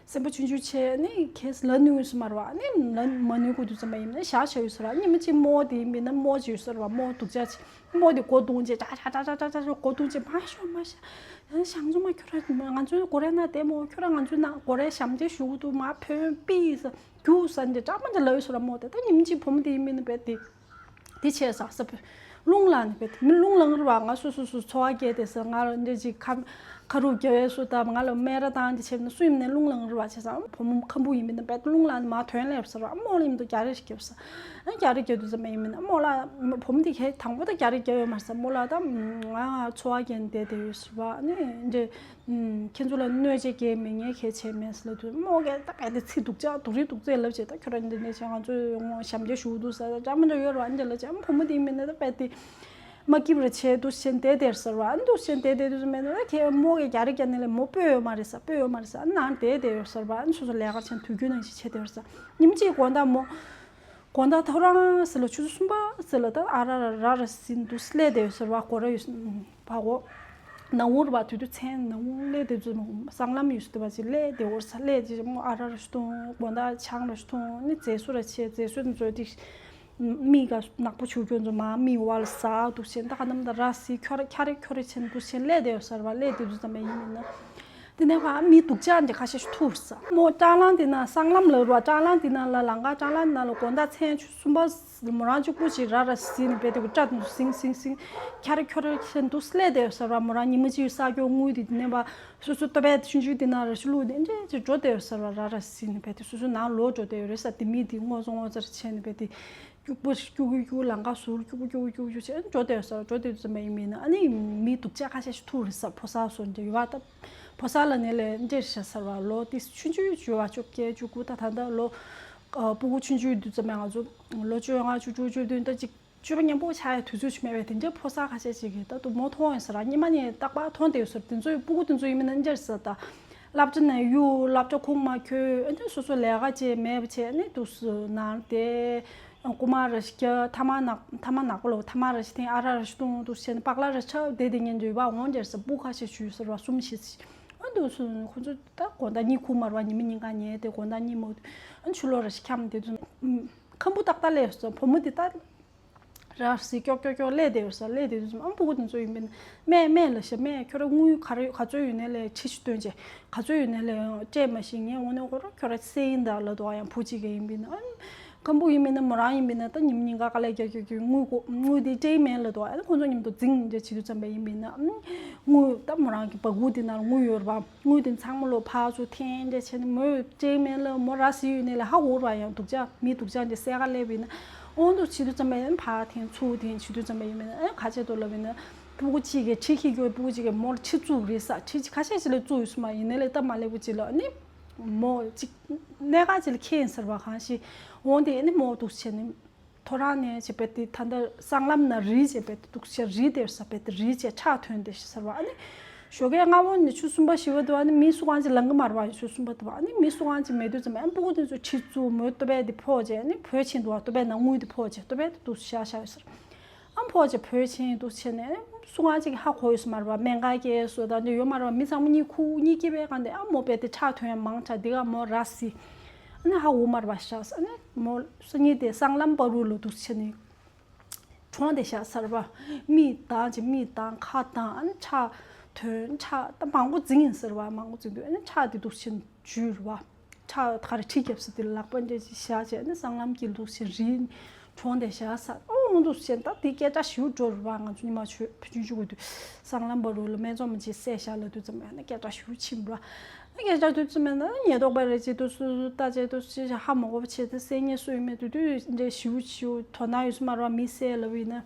སེམས་པ་ཆུང་ཆུང་བྱས་ནས་ཁས་ལ་ནུས་སུ་མ་རེད་བ། ནི་ལ་མ་ནུས་ཁུ་དུས་ཙམ་པ་ཡིན་ན་ཞག་ཞག་ཡོད་ཟེར་བ། ཉི་མ་གཅིག་རྨོ་དེ་ཡིན་པས་ན་རྨོ་ཅིག་ཡོད་ཟེར་བ། རྨོ་སྡུག་ཅག་ཅིག་རྨོ་དེ་སྒོ་རྡུང་བྱས་ཅག་ཅག་ཅག་ཅག་ཅག་སྒོ་རྡུང་བྱས་མ་ཤོག་མ་ཤོག་ཞང་ཚོ་མ་ཁྱོད་ར་ང་ཚོའི་སྒོ་རའི་ནང་བསྡད་མོ། ཁྱོད་ར་ང་ཚོའི་ནང་སྒོ་རའི་ཞབས་འདེགས་ཞུ་གི་འདུག་མ་ཕོན་པི་ས་རྒྱུགས་ས་འདི་འདྲ་མ་འདྲ་ལབ་ཡོད་ཟེར་བ། རྨོ་དེ་ད་ཉི་མ་གཅིག་བུ་མོ་དེ་ཡིན་པས་ན་བས་དེ། དེ་བྱས་ས་ས་བོད་རླུང་ལངས་ནས་བས་མི་རླུང་ལངས་རེད་བ། ང་སོ་སོ་སོ་འཚོ་བ་སྐྱེལ་དེ་ས་ང་ལ་འདྲ་ཅིག་ཁ་ཁ་རུབ་རྒྱབ་ཡས་སུ་ད་ང་ལ་སྨད་ར་བཏང་དེ་བྱས་ན་སུ་ཡིན་ནས་རླུང་ལངས་རེད་བ། བྱས་ཙང་བུ་མོ་ཁམ་བུ་ཡིན་པས་ན་བས་རླུང་ལངས་ནས་མ་ཐོན་ལེབ་ཟེར་བ། རྨོ་ལ་ཡིན་དུ་རྒྱ་རེ་ཞིག་རྒྱབ་ས། ཨ་རྒྱ་རེ་རྒྱབ་དུས་ཙམ་པ་ཡིན་མིན་ན་རྨོ་ལ་བུ་མོ་དེ་ཁྱེད་དང་པོ་ད་རྒྱ་རེ་རྒྱབ་ཡོད་མ་ས། རྨོ་ལ་ད་ང་འཚོ་བ་སྐྱེལ་བསྡད་དེ་ཡོད་ཟེར་བ། ནི་འདྲ། ཁྱེད་ཚོ་ལ་གནོད་བྱེད་ཀྱི་མི་ངན་གལ་ཆེ་མེད་ཟེར་ལབ་དུས་རྨོ་གིས་ད་གལ་ཏེ་ཚིག་སྡུག་ཅག་སྡུག་རིགས་སྡུག་ཚད་ལབ་བྱས། ད་ཁྱོད་རང་འདི་འདྲ་བྱས་ང་ཚོས་ངོ་ཞབས་འདེགས་ཞུ་འདུག་ཟེར་ད་ཅང་མི་འདྲ་ཡོད་རེད་བ། འདི་ལབ་བྱས་ཨ་བུ་མོ་དེ་ཡིན་མིན་ན་ད་དཔེ་དེ་མ་སྐྱིད་པར་བྱས་འདུག་བྱས་བསྡད་དེར་ཟེར་བ། ཨ་འདུག་བྱས་བསྡད་དེ་དུས་མེད་ན་ད་ཁྱེད་རྨོ་གིས་རྒྱ་རེ་རྒྱབ་ནས་ལས་མོ་སྤོས་ཡོད་མ་རེད་ས། སྤོས་ཡོད་མ་རེད་ས། ཨ་ནང་བསྡད་དེ་ཡོད་ཟེར་བ། ཨ་སོ་སོ་ལས་ཀ་བྱས་དུས་རྒྱུན་ནང་བཞིན་བྱས་དེ་ཡོད་ས། ཉིན་གཅིག་དགོང་དག་མོ། དགོང་དག་ཐོ་རངས་ཟེར་ལ་ཆུ་ཚོད་གསུམ་པ་ཟེར་ལ་ད་ཨ་ར་ར་ར་ར་ཟིན་འདུག་སླེབས་བསྡད་ཡོད་ཟེར་བ། སྒོ་ར་ཡོད་བ་གོ། ནང་ངུ་ར་བ་དུས་དུས་མཚན་ནང་ངུ་སླེབས་བསྡད་ཚུལ་སྲང་ལམ་ཡོད་ཟེར་བ་ཅིག་སླེབས་བསྡད་འོར་ས་སླེབས་ཅིག་མོ་ཨ་ར་ར་ཞུ་ཐུང་དགོང་དག་ཆང་ར་ཞུ་ཐུང་ནི་རྫས་སུ་ར་ཆེ་རྫས་སུ་མཛོད་དེ་མིག་ག་ནག་པོ་བྱུག་རྒྱུ་ཚོ་མ་མིག་བལ་ཟ་འདུག་ཆེ་ད་ག་ནམ་ད་ར་སི་ཁྱོ་ར་ཁྱ་རེ་ཁྱོ་རེ་ཆེན་འདུག་ཆེ་སླེབས་བསྡད་ཡོད་ཟེར་བ། སླེབས་བསྡད་དུས་ཙམ་པ་ཡིན་མིན་ན། དེ་ནས་ཕ་མི་སྡུག་ཅག་འདི་ཁ་ཤས་ཤིག་ཐུག་ས། མོ་ཀྲང་ལང་དེ་ན་སྲང་ལམ་ལ་རུ་བ། ཀྲང་ལང་དེ་ན་ལ་ལང་ཀ་ཀྲང་ལང་དེ་ན་ལ་དགོང་དག་མཚན་ཆུ་གསུམ་པ་མོ་རང་གཅིག་པུ་ཞིག་ར་ར་ཟིན་ནས་བས་དེ་གུ་སྐྲ་དུ་ཟིང་ཟིང་ཟིང་ཁྱ་རེ་ཁྱོ་རེ་ཁྱེར་འདུག་སླེབས་བསྡད་ཡོད་ཟེར་བ། མོ་རང་ཉི་མ་གཅིག་ས་སྐྱོ་དངུལ་དེ་དེ་ནས་ཕ་སོ་སོ་ལྟོ་བས་ཆུང་ཆུང་དེ་ན་ར་ཤུ་ལུག་དེ་འདྲས་ཅིག་འགྲོ་བསྡད་ཡོད་ཟེར་བ། ར་ར་ཟིན་ནས་བས་དེ་སོ་སོ་ནང་ལོག་འགྲོ་བསྡད་ཡོད་རེད་ས། དེ་མི་དེ་ངོ་ཚ་ངོ་ཚ་བྱས་ནས་བས་དེ། སྐྱུག་པོ་སྐྱུག་གུ་སྐྱུག་ལང་ཀ་ཟུར་སྐྱུག་པོ་སྐྱུག་པོ་སྐྱུག་པོ་བྱས་འགྲོ་བསྡད་ས། འགྲོ་བསྡད་ཙམ་པ་ཡིན་མིན་ན་ཨ་ནི་མི་སྡུག་ཅག་ཁ་ཤས་ཤིག་ཐུག་རེད་ས། ཕོ་གསར་སོ་འདྲ་ཡོད་པ་ད། ཕོ་གསར་ལ་ནས་ལས་འདྲེར་བཞག་ཟེར་བ། ལོ་ཏི་ཆུང་ཆུང་ཡོད་པ་བཅོ་བརྒྱད་བཅུ་དགུ་ད་ད་ལྟ་ལོ་ཨ་སྤུ་གུ་ཆུང་ཆུང་ཡོད་དུས་ཙམ་པ་ང་ཚོ་ལོ་བཅོ་ལྔ་བཅུ་དྲུག་བཅུ་བདུན་ད་ཅིག་སྤྱོད་པ་ཉམས་པོ་ཆགས་ཡ་དུས་ཚོད་ཅིག་མེད་པས་དེ་འདྲའི་ཕོ་གསར་ཁ་ཤས་ཅིག་གིས་ད་དུང་མོ་མཐོང་ཡོད་ས་ར། སྙེ་མ་ནས་རྟག་པར་མཐོང་བསྡད་ཡོད་ས་ར། དེ་ཚོའི་སྤུ་གུ་དེ་ཚོ་ཡིན་མིན་ན་འདྲེར་ས་ད། སློབ་གྲྭ་ནས་གཡུག་སློབ་གྲྭ་ཁུག་མ་འཁྱོལ་ཨ་ནི་སོ་སོ་ལས་ཀ་བྱས་མེད་པ་བྱས་ཨ་ནི་དུས་སུ་ནང་དེ། རྐུ་མ་ར་ཞིག་རྒྱག་ཐ་མག་ནག་ཐ་མག་ནག་པོ་ལ་ཐ་མག་ར་ཞིག་འཐེན་ཨ་ར་ར་ཞིག་བཏུང་འདུག་བྱས་ནས་པགས་ལ་ར་ཆགས་བསྡད་དེ་ཉན་འདོད་པ་འོང་རྒྱལ་ས་སྤུ་ཁ་ཤས་ཞུས་ཟེར་བ་གསུམ་བཞི་ཞིག་ཨ་འདུག་སུ་ཁོ་ཚོ་ད་དགོང་དག་གཉིད་ཁུག་མ་ར་བ་ཉི་མ་ཉིན་གང་ཉལ་ཏེ་དགོང་དག་གཉིད་མ་ཨ་ཆུ་ལོག་ར་ཞིག་འཁྱམས་བསྡད་དུས་ཁམ་བུ་ཏག་ཏག་སླེབས་སོང་བུ་མོ་དེ་ད། ར་སི་ཀྱོག་ཀྱོག་ཀྱོག་སླེབས་བསྡད་ཡོད་ས་སླེབས་བསྡད་དུས་ཨ་སྤུ་གུ་དེ་ཚོ་ཡིན་པས་ན་སྨད་སྨད་ལ་ཤ་སྨད་ཁྱོད་ར་དངུལ་ག་རེ་ག་ཚོད་ཡོད་ནའི་ལས་ཁྲི་ཞིག་བཏོན་བྱས་ག་ཚོད་ཡོད་ནའི་ལས་སྤྲད་མ་ཤེས་ངས་འོ་ནས་ཁོ་ར་ཁྱོད་ར་སེ་ཡིན་ད་ལབ་འདུག་ཡང་བུ་གཅིག་གི་ཡིན་པས་ན་ཨ་ཁམ་བུ་ཡིན་པས་ན་མོ་རང་ཡིན་པས་ན་ད་ཉིན་ཉིན་ག་ག་ལས་རྒྱག་རྒྱག་རྒྱག་དངུལ་གོ་དངུལ་དེ་སྤྲད་མེད་ལབ་འདུག་ཨ་ཁོ་ཚོ་མཉམ་དུ་འཛིང་འདྲ་བྱེད་དུས་ཙམ་པ་ཡིན་པས་ན་དངུལ་ད་མོ་རང་གི་སྦ་ཁུག་དེ་ནང་ལ་དངུལ་ཡོད་རེད་པ། དངུལ་དེ་ཚང་མ་ལོ་ཕར་ཚུར་འཐེན་འདྲ་བྱས་ནས་མོས་སྤྲད་མེད་ལ་མོ་ར་སི་ཡོད་ནའི་ལས་ཧ་གོ་ར་ཡང་སྡུག་ཅག་མི་སྡུག་ཅག་འདི་སེ་ག་སླེབས་པས་ན་ཨོང་དུ་བྱེད་དུས་ཙམ་པ་ཡང་ཕར་འཐེན་ཚུར་འཐེན་བྱེད་དུས་ཙམ་པ་ཡིན་པས་ན་ཨེ་ག་བྱེད་དོ་ལབ་པས་ན་སྤུ་གུ་གཅིག་གིས་ཁྲི་ཁྱེར་རྒྱུ་སྤུ་གུ་གཅིག་གིས་མོ་ལ་ཁྲི་བཙུགས་རེད་ས། ཁྲི་ཁ་ཤས་ཤིག་ལ་བཙུགས་ཡོད་སུ་མ་ཡིན་ནའི་ལས་སྟབས་མ་ལེགས་པོ་གཅིག་ལ་ཨ་ནི་མོ་གཅིག་གནད་འགག་གཅིག་ལ་འཁེལ་ཡིན་ཟེར་བ་གང་ཞིག་འོང་དེ་ཨ་ནི་མོ་འདུག་བྱས་ནས། ཐོ་རངས་ནས་བྱས་པས་དེ་ད་ལྟ་སྲང་ལམ་ན་རི་བྱས་པས་དེ་འདུག་བྱས་རི་དེར་ས་པས་དེ་རི་བྱས་ཁྲག་ཐོན་དེ་ཟེར་བ་ཨ་ནི། ཞོགས་ཀས་སྔ་མོ་ནས་ཆུ་གསུམ་པ་བཞི་པ་དུ་ཨ་ནི་མི་སུ་གང་ཅིག་ལང་གི་མ་རེད་བ་ཆུ་གསུམ་པ་དུ་ཨ་ནི་མི་སུ་གང་ཅིག་མེད་དུས་ཙམ་ཨ་ནི་སྤུ་གུ་དེ་ཚོ་ཁྲི་བཙུགས་མོའི་ལྟོ་ཕད་དེ་ཕོག་བྱས་ཨ་ནི་བོད་ཕྱིན་འདུག་བ་ལྟོ་ཕད་ནང་དངུལ་དེ་ཕོག་བྱས་ལྟོ་ཕད་དེ་འདུག་བཞག་བཞག་ཡོད་ཟེར། ཨ་ ཕོ་ཅེ་བོད་ཆེན་འདུག་ཆེ་ནས་སུ་ང་ཅིག་ཧ་གོ་ཡོད་སུ་མ་རེད་བ། སྨན་ཁང་སྐྱེལ་སོ་ད་འདི་ཡོད་མ་རེད་བ། མི་ཚང་མ་གཉིད་ཁུག་གཉིད་སྐྱིད་པའི་སྒང་དེ་ཨ་མོ་པས་དེ་ཁྲག་ཐོན་ཡ་མང་དྲགས་འདི་ག་མོ་ར་སི་ཨ་ནི་ཧ་གོ་མ་རེད་བ། ཤག་ཨ་ནི་མོ་སུ་གཉིད་དེ་སྲང་ལམ་བར་རུ་ལ་འདུག་ཆེ་ནས། གྲོངས་ཏེ་བཞག་ཟེར་བ། མིག་གདངས་ཅིག་མིག་གདངས་ཁ་གདངས་ཨ་ནི་ཁྲག་ཐོན་ཁྲག་ད་མང་པོ་འཛིང་ཡིན་ཟེར་བ། མང་པོ་འཛིང་དུས་ཨ་ནི་ཁྲག་དེ་འདུག་ཕྱིན་འཇུས་རུ་བ། ཁྲག་ག་རེ་གྲི་རྒྱབ་ས་དེ་ལ་ལག་པ་འདྲེས་ཅིག་བཞག་བྱས་ཨ་ནི་སྲང་ལམ་གྱི་འདུག་ཕྱིན་རིལ་གྲོངས་ཏེ་བཞག་ས། ཨོ་འདུག་ཕྱིན་ད་དེ་སྐད་གྲགས་ཞུ་འགྲོ་རུ་བ། ང་ཚོ་ཉི་མ་ཆོས་བུ་ཆུང་ཆུང་གི་དུས་སྲང་ལམ་བར་རུ་ལ་སྨད་འཚོང་མ་ཅིག་བསད་བཞག་ལབ་དུས་ཙམ་ཨ་ནི་སྐད་གྲགས་ཞུ་ཕྱིན་རུ་བ། སྐད་ཆ་དུས་ཚོད་མེད་ན་ཉེན་རྟོག་པ་རེ་ཅིག་ཏུ་སུ་སུ་ལྟ་བྱེད་དུ་སུ་ཧ་མ་གོ་བ་བྱེད་དུ་སེ་ཉེ་སུ་ཡིན་མེད་དུ་དུས་འདྲེ་ཞིའུ་ཞིའུ་དོ་ན་ཡོད་སུ་མ་ར་བ། མི་སེ་ལ་བི་ན་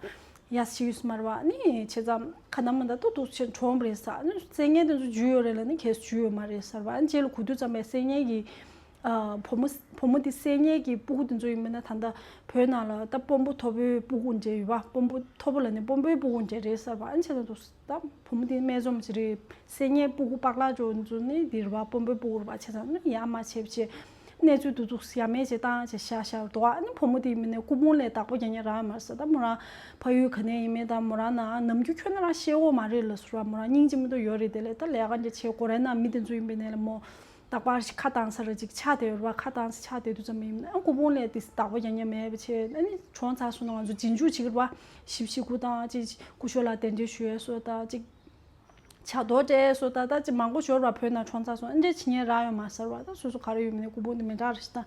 ཡ་ཞིའུ་སུ་མ་ར་བ་ནི་བྱེད་ཙམ་ཁ་ན་མ་ད་ཏུ་ཏུ་ཆེན་གྲོང་རེད་ས་ནི་སེ་ཉེ་དུ་སུ་ཇུ་ཡོད་རེད་ལ་ནི་ཁེ་སུ་ཇུ་ཡོད་མ་རེད་ས་ར་བ། ཨ་ནི་ལ་གུ་དུས་ཙམ་པའི་སེ་ཉེ་གི་བུ་མོ་བུ་མོ་དེ་སེ་ཉེ་གི་སྤུ་གུ་དེ་ཚོ་ཡིན་མེད་ན་ད་ལྟ་བོད་ནང་ལ་ད་དཔོན་པོ་མཐོ་པོའི་སྤུ་གུ་འདྲེ་ཡོད་བ། དཔོན་པོ་མཐོ་པོ་ལ་ནི་དཔོན་པོའི་སྤུ་གུ་འདྲེ་རེད་ས་ར་བ། ཨ་ནི་ད་བུ་མོ་དེ་སྨད་འཚོང་ཅི་རེད། སེ་ཉེ་སྤུ་གུ་པག་ལག་ཅོ་འཛུ་ནི་འདིར་བ་དཔོན་པོའི་སྤུ་གུར་བ་བྱས་ཙང་ནི་ཡ་མ་བྱས་བྱས་གནས་ཚུལ་དུ་འཛུགས་ཡ་མེད་བྱས་བཏང་བྱས་ཤ་ཤ་འདུག་ཨ་ནི་བུ་མོ་དེ་མི་ནས་སྐུ་ཕུང་ལས་བདག་པོ་རྒྱག་མཁན་རང་མ་ཟེར། ད་མོ་རང་ཕ་ཡུལ་ག་ནས་ཡིན་མིན་ད་མོ་རང་ན་ནམ་རྒྱུན་ཁྱོད་ན་རང་ཤེས་འོ་མ་རེད་ལ་ཟུར་བ་མོ་རང་སྙིང་རྗེ་མི་འདུག་ཡོད་རེད། དེ་ལས་ད་ལས་ཀ་འདྲ་བྱས་གོ་རེ་ན་མི་དེ་ཚོ་ཡིན་པའི་ནས་ལ་མོ། རྟག་པར་ཞིག་ཁ་བཏང་ས་ར་ཅིག་ཆགས་བསྡད་ཡོད་རེད་བ། ཁ་བཏང་ས་ཆགས་བསྡད་དུས་ཙམ་ཡིན་ན་སྐུ་ཕུང་ལས་དེ་བདག་པོ་རྒྱག་མཁན་མེད་པ་བྱས། ཨ་ནི་གྲོངས་ཚར་སོང་ན་ང་ཚོ་རྗེས་འཇུག་བྱེད་ཀྱི་རེད་བ། ཞིབ་ཞིབ་གུ་དང་ཅིག་སྐུ་ཞབས་ལ་གདན་འདྲེན་ཞུ་ཡས་སོ་ད་ཅིག་ཕྱག་རྡོར་སྤྲད་སོ་ད་ད་ཅིག་མང་པོ་ཞོར་བ་བོད་ནང་གྲོངས་ཚར་སོང་། ཨ་འདྲས་བྱེད་མཁན་རག་ཡོད་མ་ཟེར་བ། ད་སོ་སོ་ག་རེ་ཡོད་མིན་ནས་སྐུ་ཕུང་དེ་མི་འདྲ་རེ་ཞིག་ད་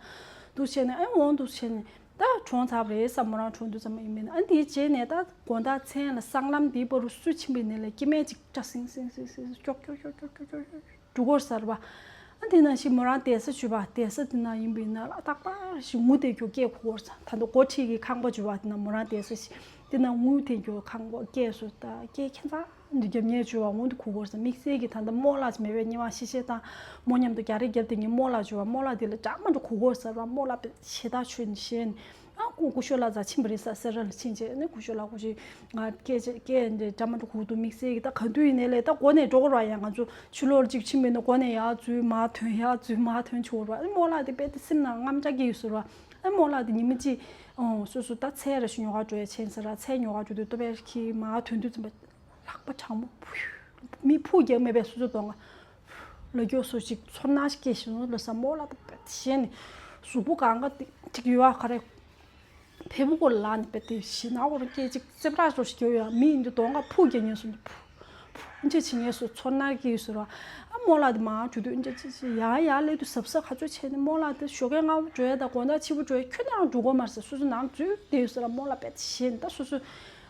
འདུག་བྱས་ནས་ཨ་འོང་འདུག་བྱས་ནས་ད་གྲོངས་ཚར་བ་རེད་ས། མོ་རང་གྲོངས་དུས་ཙམ་ཡིན་མིན་ཨ་འདིའི་རྗེས་ནས་ད་དགོང་དག་མཚན་ལ་སྲང་ལམ་འདིའི་བར་རུ་སུ་ཕྱིན་པའི་ནས་ལས་སྐྱེ་དམན་ཅིག་སྐྲག་སིང་སིང་སིང་སིང་ཀྱོག་ཀྱོག་ཀྱོག་ཀྱོག་ཀྱོག་ཀྱོག་འགྲོ་གོ་ཟེར་བ། ཨ་དེ་ནང་བཞིན་མོ་རང་བསྡད་ས་བྱུས་པ། བསྡད་ས་དེ་ནང་ཡིན་པའི་ནང་ལ་རྟག་པར་ཞིག་ངུ་དེ་ཁྱོད་སྐད་གོ་གོ་ཟེར། ད་ལྟ་སྒོ་ཁྲིད་ཀྱི་ཁང་པ་བྱུས་པ་དེ་ནང་མོ་རང་བསྡད་ས་ཞིག་དེ་ནང་ངུ་དེ་ཁྱོད་ཁང་པ་སྐད་སོ་ད་སྐད་ཁྱད་མཚར་འདི་རྒྱབ་ཉེ་བྱུས་པ་འོང་དུ་གོ་གོ་ཟེར། དམིགས་བསལ་གྱི་ད་ལྟ་རྨོ་ལགས་མེད་པའི་ཉི་མ་ཤི་ཤེས་དང་མོ་མཉམ་དུ་རྒྱ་རེ་རྒྱབ་དེ་ངས་རྨོ་ལགས་བྱུས་པ། རྨོ་ལགས་དེ་ལ་འདྲ་མ་འདྲ་གོ་གོ་ཟེར་བ། རྨོ་ལགས་དཔེ་ཞེ་དྲག་ཆོས་ནི་ཤེས་ནི། ཨ་ཁོ་སྐུ་ཞབས་ལགས་རྩ་ཆེན་པོ་རེད་ས་སེ་ར་ལ་ཕྱིན་རྗེས་ནས་སྐུ་ཞབས་ལགས་སྐུ་ཞབས་ང་སྐད་ཆ་སྐད་འདྲ་འདྲ་མ་འདྲ་གོ་འདུག་དམིགས་བསལ་གྱི་ད་ག་དུས་ཡིན་ནའི་ལས་ད་སྒོ་ནས་འགྲོ་དགོས་ར། ཡང་ང་ཚོ་ཕྱི་ལོགས་གཅིག་ཕྱིན་པས་ན་སྒོ་ནས་ཡར་འཛུལ་མར་ཐོན་ཡར་འཛུལ་མར་ཐོན་བྱེད་དགོས་ར། ཨ་རྨོ་ལགས་དེ་དཔེ་དེ་སེམས་ནང་རྔམ་སྐྲག་གི་ཡོད་ཟེར་བ། ཨ་རྨོ་ལགས་དེ་ཉི་མ་གཅིག་ཨོ་སོ་སོ་ད་ཚལ་ར་ཞིག་ཉོ་ག་འགྲོ་ཡ་ཆེན་ཟེར་ར། ཚལ་ཉོ་ག་འགྲོ་དུས་ལྟོ་ཕད་ཁྱེར་མར་ཐོན་དུས་ཙམ་པ་ལག་པ་གྲང་མོ་ཕུ་མི་ཕུ་རྒྱག་མེད་པའི་སོ་སོ་གདོང་ང་ལ་སྐྱོ་སོ་ཞིག་ཚོར་སྣང་ཞིག་སྐྱེས་ཤིང་ལོ་ས་རྨོ་ལགས་དེ་དཔེ་ཞེད་ནས་གཟུགས་པོ་གང་ག་དེ་ཅིག་ཡོད་ཨ་ག་རེ། ཕེ་བུ་གོ་ལ་ནི་པེ་དེ་ཞི་ན་འོར་སྐད་ཅིག་རྩེ་བྲག་ཅོ་ཞིག་ཡོད་ཡ། མི་ཡིན་དུ་གདོང་ཁ་ཕུག་རྒྱ་ཉེ་སོ་ཕུ་ཕུ་འཆི་ཆི་ཉེ་སོ་ཚོར་ན་གི་ཡོད་ཟེར་བ། ཨ་རྨོ་ལགས་དེ་མ་འགྲོ་དུས་འཆི་ཆི་ཆི་ཡ་ཡ་ལས་དུ་གཟབ་གཟབ་ཁ་ཚོད་བྱས་ནས་རྨོ་ལགས་དེ་ཞོགས་ཀས་སྔ་པོ་འགྲོ་ཡ་ད་དགོང་དག་ཕྱི་པོ་འགྲོ་ཡ་ཁྱོད་ནང་འགྲོ་གོ་མ་ཟེར་སོ་སོ་ནང་འཛུལ་དེ་ཡོད་ཟེར་བ། རྨོ་ལགས་པེ་ཞེད་ད་སོ་སོ་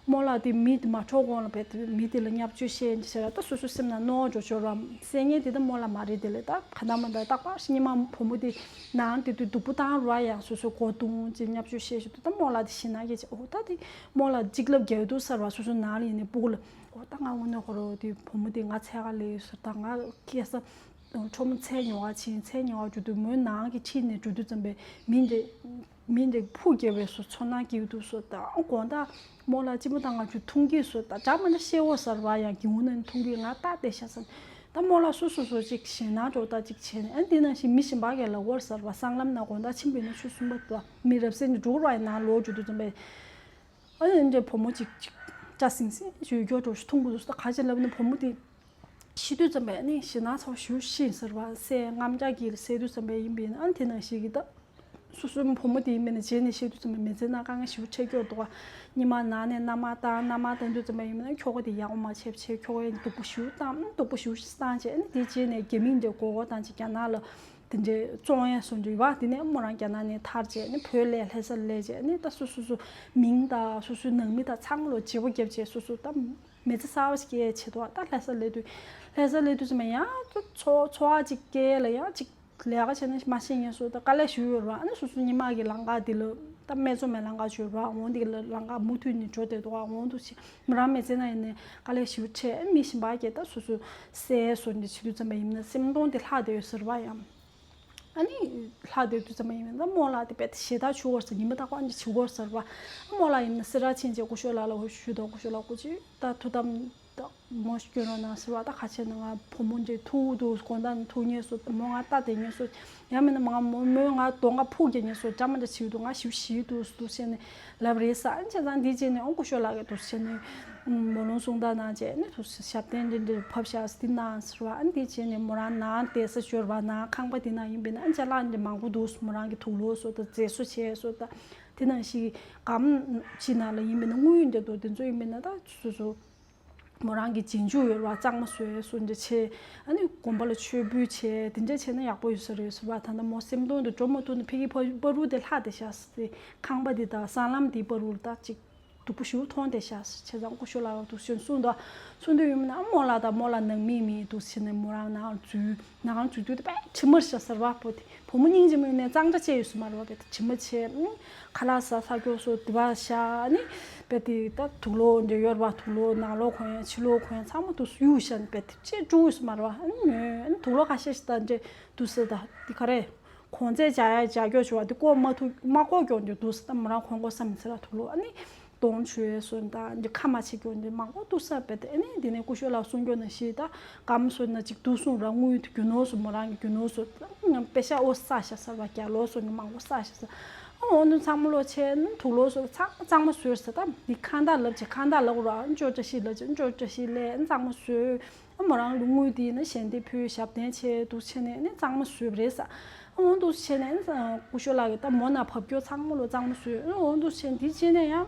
རྨོ་ལགས་དེ་མི་དེ་མ་འཕྲོག་གོང་ལ་པེ་དེ་མི་དེ་ལ་བརྙས་བཅོས་བཤད་འདི་ཟེར་བ། ད་སོ་སོ་སེམས་ནང་རྣོ་འགྲོ་ཆོག་ར་སེ་ཉེ་དེ་ད་རྨོ་ལགས་མ་རེད། དེ་ལས་ད་ག་ན་མ་ད་རྟག་པར་ཉི་མ་བུ་མོ་དེ་ནང་དེ་དུས་སྡུག་པོ་བཏང་ར་ཡང་སོ་སོ་གོ་བརྡུང་ཅིག་བརྙས་བཅོས་བཤད་ཞུ་དུས་ད་རྨོ་ལགས་དེ་ཞེད་ན་གི་ཅིག་ཨོ་ད་དེ་རྨོ་ལགས་འཇིགས་ལབ་རྒྱག་དུས་ཟེར་བ། སོ་སོ་ནང་ལ་ཡིན་ནས་སྤུ་གུ་ལ་ཨོ་ད་ང་དངོས་གནས་ཁོ་རོ་དེ་བུ་མོ་དེ་ང་འཚོལ་ག་སླེབས་ཡོད་ཟེར། ད་ང་སྐྱེས་ས་ཁྲོ་མོ་ཚལ་ཉོ་ག་ཕྱིན། ཚལ་ཉོ་ག་འགྲོ་དུས་མོའི་ནང་གི་འཁྲིས་ནས་འགྲོ་དུས་ཙམ་པས་མི་འདྲ་མི་འདྲ་ཕུག་རྒྱབ་པའི་སོ་ཚོར་སྣང་སྐྱེ་གི་འདུག་སོ། ད་དགོང་དག་རྨོ་ལགས་གཅིག་པུ་དང་ང་ཚོ་མཐོང་གི་སོ། ད་འདྲ་མ་འདྲ་བཤད་འོ་ཟེར་བ། ཡང་གི་འུ་ན་མཐོང་གི་ང་ལྟ་བསྡད་ཤག་ཟེར། ད་རྨོ་ལགས་སོ་སོ་སོ་ཅིག་ཞེད་སྣང་འགྲོ་ད་ཅིག་བྱས་ནས་ཨ་འདི་ནང་བཞིན་མི་གཞན་པ་གས་ལ་འོར་ཟེར་བ། སྲང་ལམ་ན་དགོང་དག་ཕྱིན་པའི་ན་ཆུ་གསུམ་པ་དང་མི་རབས་གསལ་ནས་འགྲོ་ར་ཡི་ནང་ལོག་འགྲོ་དུས་ཙམ་པས་ཨ་ནི་འདྲའི་བུ་མོ་ཅིག་ཅིག་སྐྲ་སིང་སིང་ཞུ་རྒྱོ་འགྲོ་ཞུ་མཐོང་གི་འདུག་ད་ག་ཅི་ལབ་ན་བུ་མོ་དེ། ཤི་དུས་ཙམ་པས་ནི་ཞེད་སྣང་ཚ་བ་ཞེ་པོ་ཤི་ཟེར་བ། སེ་རྔམ་སྐྲག་གིས་སེ་དུས་ཙམ་པས་ཡིན་པས་ན་ཨ་ནི་དེ་ནང་ཞིག་གིས་ད་སོ་སོའི་བུ་མོ་དེ་ཡིན་པས་ན་རྗེས་ནས་ཤི་དུས་ཙམ་པས་མི་ཚེ་ནང་དཀའ་ངལ་ཞེ་པོ་འཕྲད་ཀྱི་ཡོད་འདུག་ག་ཉི་མ་ནང་ནས་མནའ་མ་བཏང་། མནའ་མ་བཏང་དུས་ཙམ་པས་ཡིན་པས་ན་ཁྱོ་ག་དེ་ཡག་པོ་མ་བྱས་བྱས་ཁྱོ་ག་ཡང་སྡུག་པོ་ཞེ་པོ་བཏང་། སྡུག་པོ་ཞེ་པོ་ཞིག་བཏང་བྱས་ཨ་ནི་དེ་རྗེས་ནས་རྒྱ་མི་འདྲ་མགོ་སྐོར་བཏང་བྱས་རྒྱ་ནག་ལ་དེ་འདྲའི་བཙོང་ཡས་སོང་འདྲ་ཡོད་པ། དེ་ནས་མོ་རང་རྒྱ་ནག་ནས་ཐར་བྱས་ནས་བོད་ལ་ལྷ་སར་སླེབས་བྱས་ནས་ད་སོ་སོ་སོ་མིང་དང་སོ་སོའི་ནང་མི་དང་ཚང་མ་ལོ་བརྗེ་པོ་བརྒྱབ་བྱས་སོ་སོ་ད། མི་ཚེ་གསར་པ་ཞིག་སྐྱེལ་ཆེད་དུ་ད་ལྷ་ས་སླེབས་དུས། ལྷ་ས་སླེབས་དུས་ཙམ་པ་ཡང་འཚོ་འཚོ་བ་ཅིག་སྐྱེལ་ལ་ཡང་ཅིག་ལས་ཀ་བྱས་ན་མ་ཤེས་ངེས་སུ་ད་དཀའ་ལས་ཞུ་ཡོད་ར། ཨ་ནི་སོ་སོ་ཉི་མ་གི་ལམ་ཁ་འདི་ལ་ད་སྨད་འཚོང་མའི་ལམ་ཁ་ཞུ་ར་འོང་འདི་གི་ལམ་ཁ་མུ་མཐུད་ནས་འགྲོ་བསྡད་འདུག་འོང་འདུག་ཅིག་མི་རང་མི་ཚེ་ན་ཡིན་ནའི་དཀའ་ལས་ཞུ་འཕྲད་མི་གཞན་པ་གིས་ད་སོ་སོ་སེ་སོ་འདི་བྱེད་དུས་ཙམ་པ་ཡིན་ན་སེམས་གཏོང་དེ་ལྷག་བསྡད་ཡོད་ཟེར་བ་ཡང་། ཨ་ནི་ལྷག་སྡོད་དུས་ཙམ་པ་ཡིན་ན་རྨོ་ལགས་དེ་དཔེ་ཞེ་དྲག་ཆུ་བོར་ཟེར་ཉི་མ་རྟག་པར་འདི་ཆུ་བོར་ཟེར་བ། རྨོ་ལགས་ཡིན་ན་སེ་ར་ཕྱིན་རྗེས་སྐུ་ཞབས་ལགས་ལ་འོ་ཞུ་དང་སྐུ་ཞབས་ལགས་སྐུ་ཅི་ད་ཐུགས་དམ་ མོ་སྐྱོན་རོགས་གནང་ཟེར་བ། ད་ཁ་ཆེ་ན་ང་བུ་མོ་འདྲེ་ཐུག་འདུག་དགོང་དག་ནས་ཐུག་ཉེས་སོ། མོ་ང་ལྟ་དེ་ཉེས་སོ། ཡང་མིན་ན་མོ་ང་མོ་མོ་ང་གདོང་ཁ་ཕུག་རྒྱག་ཉེས་སོ། ཅང་མ་འདྲ་བྱིའུ་འདུག་ང་ཞིབ་ཞིབ་འདུག་འདུག་བྱས་ནས་ལབ་རེད་ས། ཨ་ནི་བྱས་ཙང་འདི་བྱས་ནས་ཨོ་སྐུ་ཞོགས་ལགས་ཀྱི་འདུག་བྱས་ནས་མོ་ལུང་གསུང་དག་གནང་བྱས་ནས་འདུག་ཞབས་བརྟན་འདྲེ་འདྲེ་ཕབ་བཞག་འདི་གནང་ཟེར་བ། ཨ་ནི་འདི་བྱས་ནས་མོ་རང་ནང་བསྡད་ས་འབྱོར་བ་ནང་ཁང་པ་འདི་ནང་ཡིན་པས་ན། ཨ་ནི་ཅ་ལག་འདྲེ་མང་པོ་འདུག་མོ་རང་གི་དུག་ལོག་སོ་དང་མཛེས་བཟོ་བྱས་སོ་དང་། དེ་ནང་བཞིན་སྒམ་ཕྱི་ནང་ལ་ཡིན་པས་ན་དངུལ་འདྲ་འདུག་དེ་ཚོ་ཡིན་པས་ན་ད་སོ་སོ་མོ་རང་གི་རྗེས་འཇུག་ཡོད་ར་གཙང་མ་བཟོས་སོ་འདྲ་བྱས། ཨ་ནི་དགོན་པ་ལ་མཆོད་འབུལ་བྱས་དེ་འདྲ་བྱས་ན་ཡག་པོ་ཡོད་ས་རེད་ཟེར་བ། ད་ལྟ་མོ་སེམས་གཏོང་དུ་འགྲོ་མ་ཐུབ་ན་ཕ་གི་ཕ་བ་རུ་དེ་ལྷག་དེ་བཞག་སྟེ། ཁང་པ་འདི་དང་སྲང་ལམ་འདི་བར་རུ་ལ་ད་ཅིག་སྡུག་པོ་ཞེ་པོ་མཐོང་དེ་བཞག་བྱས་ཙང་སྐུ་ཞོགས་ལགས་འདུག་སེ་གསུངས་འདུག་གསུངས་དུས་ཡིན་ན་མོ་ལ་ད་མོ་ལ་ནང་མི་མི་འདུག་བྱས་ནས་མོ་རང་ནང་འཛུལ། ནང་འཛུལ་དུས་དེ་པས་དྲི་མ་ཤ་ཟེར་བ་པོ་དེ། བུ་མོ་སྙིང་རྗེ་མོ་ཡིན་ནའི་གཙང་སྦྲ་བྱས་ཡོད་ས་མ་རེད་བ། དཔེ་དྲི་མ་བྱས། ཨུམ། ཁ་ལག་ཟ་ས་སྐྱོགས་སོ་དེ་བ་ཤ་ནི། དཔེ་དེ་ད་དུག་ལོག་འདྲེ་ཡོད་རེད་བ། དུག་ལོག་ནང་ལོགས་གོན་ཡ་ཕྱི་ལོགས་གོན་ཡ་ཚང་མ་དུག་གཡུག་ཤ་ནི་དཔེ་དེ་ཅེས་དཀྲུག་ཡོད་ས་མ་རེད་བ། ཨ་ནི་ཉོས་ཨ་ནི་དུག་ལོག་ཁ་ཤས་ཤིག་ད་འདྲེ་དུག་ཟེར་ད་དེ་ག་རེ། གོང་ཚད་བྱ་ཡ་བྱ་སྐྱོགས་ཞུ་བ་དེ་ཀོ་མ་ཐུག་མ་ཀོ་སྐྱོགས་འདྲེ་དུག་ཟེར་ད་མོ་རང་གོན་གོ་ས་མི་ཚེ་ར་དུག་ལོག་ཨ་ནི། གདོང་བྱོས་སོ་ད་འདི་ཁ་མ་ཕྱེ་རྒྱུ་འདི་མང་པོ་འདུག་ས་བེད་དེ། ཨ་ནི་འདི་ནས་སྐུ་ཞབས་ལགས་གསུང་རྒྱུ་ན་ཞིག་ད་སྒམ་སོ་ན་ཅིག་འདུག་གསུང་ར། དངུལ་དེ་རྒྱུ་ནོར་སོ་མོ་རང་གི་རྒྱུ་ནོར་སོ་ད་པེ་ཤ་ཨོ་ས་ཤ་ས་བ་རྒྱ་ལོ་སོ་ནི་མང་པོ་ས་ཤ་ས། ཨ་འོ་འདི་ཚང་མ་ལོ་ཆེ་ན་དུག་ལོ་སོ་ཚང་གཙང་མ་བཟོས་ས། ད་འདི་ཁང་བདག་ལབ་ཆེ་ཁང་བདག་ལབ་ར་ཅོ་བཀྲ་ཤིས་ལབ་ཆེ་ཅོ་བཀྲ་ཤིས་ལས་གཙང་མ་བཟོས། ཨ་མོ་རང་ལུ་དངུལ་དེ་ཡིན་ན་ཞལ་འདེབས་ཕུལ་ཞབས་བརྟན་བྱས་འདུག་བྱས་ནས་ནི་གཙང་མ་བཟོས་པ་རེད་ས། ཨ་འོ་འདུག་བྱས་ནས་ནི་སྐུ་ཞབས་ལགས་ཀྱིས་ད་མོ་ན་བབས་སྐྱོར་ཚང་མ་ལོ་གཙང་མ་བཟོས། ཨ་འོ་འདུག་བྱས་འདི་བྱས་ནས་ཡང་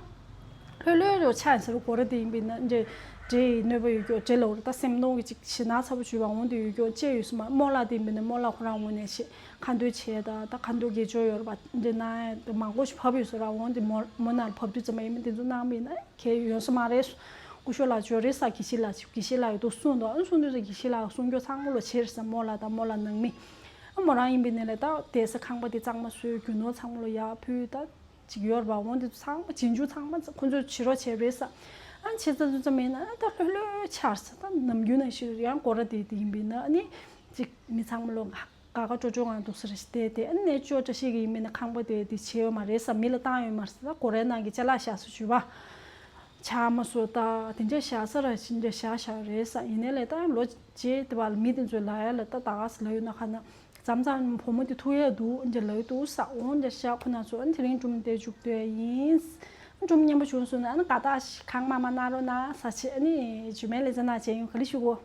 ལྷོད་ལྷོད་རོ་ཆགས་ཟེར་བ་སྒོ་ར་དེ་ཡིན་པས་ན་འདྲེ་འདྲེ་ཡི་གནོད་པ་ཡོད་སྐྱོ་འདྲེ་ལ་འོ་ར་ད་སེམས་གཏོང་གི་ཅིག་ཞེ་ན་ཚ་པོ་བྱུས་པ་འོ་འདི་ཡོད་སྐྱོ་ཅེས་ཡོད་སུ་མ་མོ་ལ་དེ་ཡིན་པས་ན་མོ་ལ་ཁོ་རང་ངོས་ནས་ཤེས་ཁ་འདོན་བྱས་ད་ད་ཁ་འདོན་དགེ་སྦྱོར་ཡོད་ར་བ་འདྲེ་ན་ཡ་མང་པོ་ཞིག་བབས་ཡོད་སུ་ར་འོ་འདི་མོ་མོ་ན་བབས་དུས་ཙམ་པ་ཡིན་པས་འདི་ཚོ་གནང་མིན་ན། གལ་ཡོང་ས་མ་རེད། སྐུ་ཞབས་ལགས་འབྱོར་རེད་ས་དགེ་བཤེས་ལགས་ཅིག་དགེ་བཤེས་ལགས་ཡོད་དུ་གསུངས་འདུག་ཨ་གསུངས་དུས་ས་དགེ་བཤེས་ལགས་གསུང་རྒྱུ་ཚང་མ་ལོ་བྱེད་རེད་ས་མོ་ལ་དང་མོ་ལ་ནང་མི། ཨ་མོ་རང་ཡིན་པའི་ནས་ལས་ད་བསྡད་ས་ཁང་པ་དེ་གཙང་མ་བཟོས་རྒྱུ་ནོར་ཚང་མ་ལོ་ཡག་ཕུལ་ད་ཅིག་ཡོད་རེད་པ། འོན་ཏེ་ཚང་མ་རྗེས་འཇུག་ཚང་མ་ཁོ་ཚོས་བྱེད་རོགས་བྱས་རེད་ས། ཨ་བྱེད་ས་དུས་ཙམ་ཡིན་ན་ཨ་ད་ལྷོད་ལྷོད་ཆགས་ས་ད་ནམ་རྒྱུན་ནང་བཞིན་ཡང་སྒོ་ར་དེ་དེ་ཡིན་པའི་ན་ཨ་ནི་ཅིག་མི་ཚང་མ་ལོ་དགའ་དགའ་སྤྲོ་སྤྲོ་ངང་འདུག་ས་རེད་བལྟས་ཏེ། ཨ་ནི་ཅོ་བཀྲ་ཤིས་ཀྱི་ཡིན་མིན་ནི་ཁང་པ་དེ་དེ་བྱས་ཡོད་མ་རེད་ས། མི་ལ་བཏང་ཡོད་མ་རེད་ས། ད་སྒོ་རའི་ནང་གི་ཅ་ལག་བཞག་ས་བྱུས་པ། ཇ་མ་བཟོ་ད་དེ་འདྲ་བཞག་ས་ར་ཅི་འདྲ་བཞག་བཞག་རེད་ས། ཡིན་ནའི་ལས་ད་ལོ་རྗེས་དེ་བ་ལ་མི་དེ་ཚོས་ལ་ཡ་ལ་ད་ད་ག་ས་ལ་ཡོད་ན་ཁ་ན་མཚམས་མཚམས་བུ་མོ་དེ་ཐུག་ཡ་འདུག་འདྲ་ལ་ཡོད་འདུག་ས། འོ་འདྲ་བཞག་ཁོ་ན་ཚོ་ཨ་ནི་དེ་རིང་སྒྲུང་དེ་མཇུག་བསྡུ་ཡ་ཡིན། སྒྲུང་སྙན་པོ་བྱུང་སོང་ན་ཨ་ནི་དགའ་རྟགས་ཤིག་གང་མང་མང་གནང་རོགས་གནང་ས་ཆེ། ཨ་ནི་རྗེས་མའི་ལེ་ཚན་ནང་མཇལ་ཡོང་། ག་ལེ་ཞུ་གོ།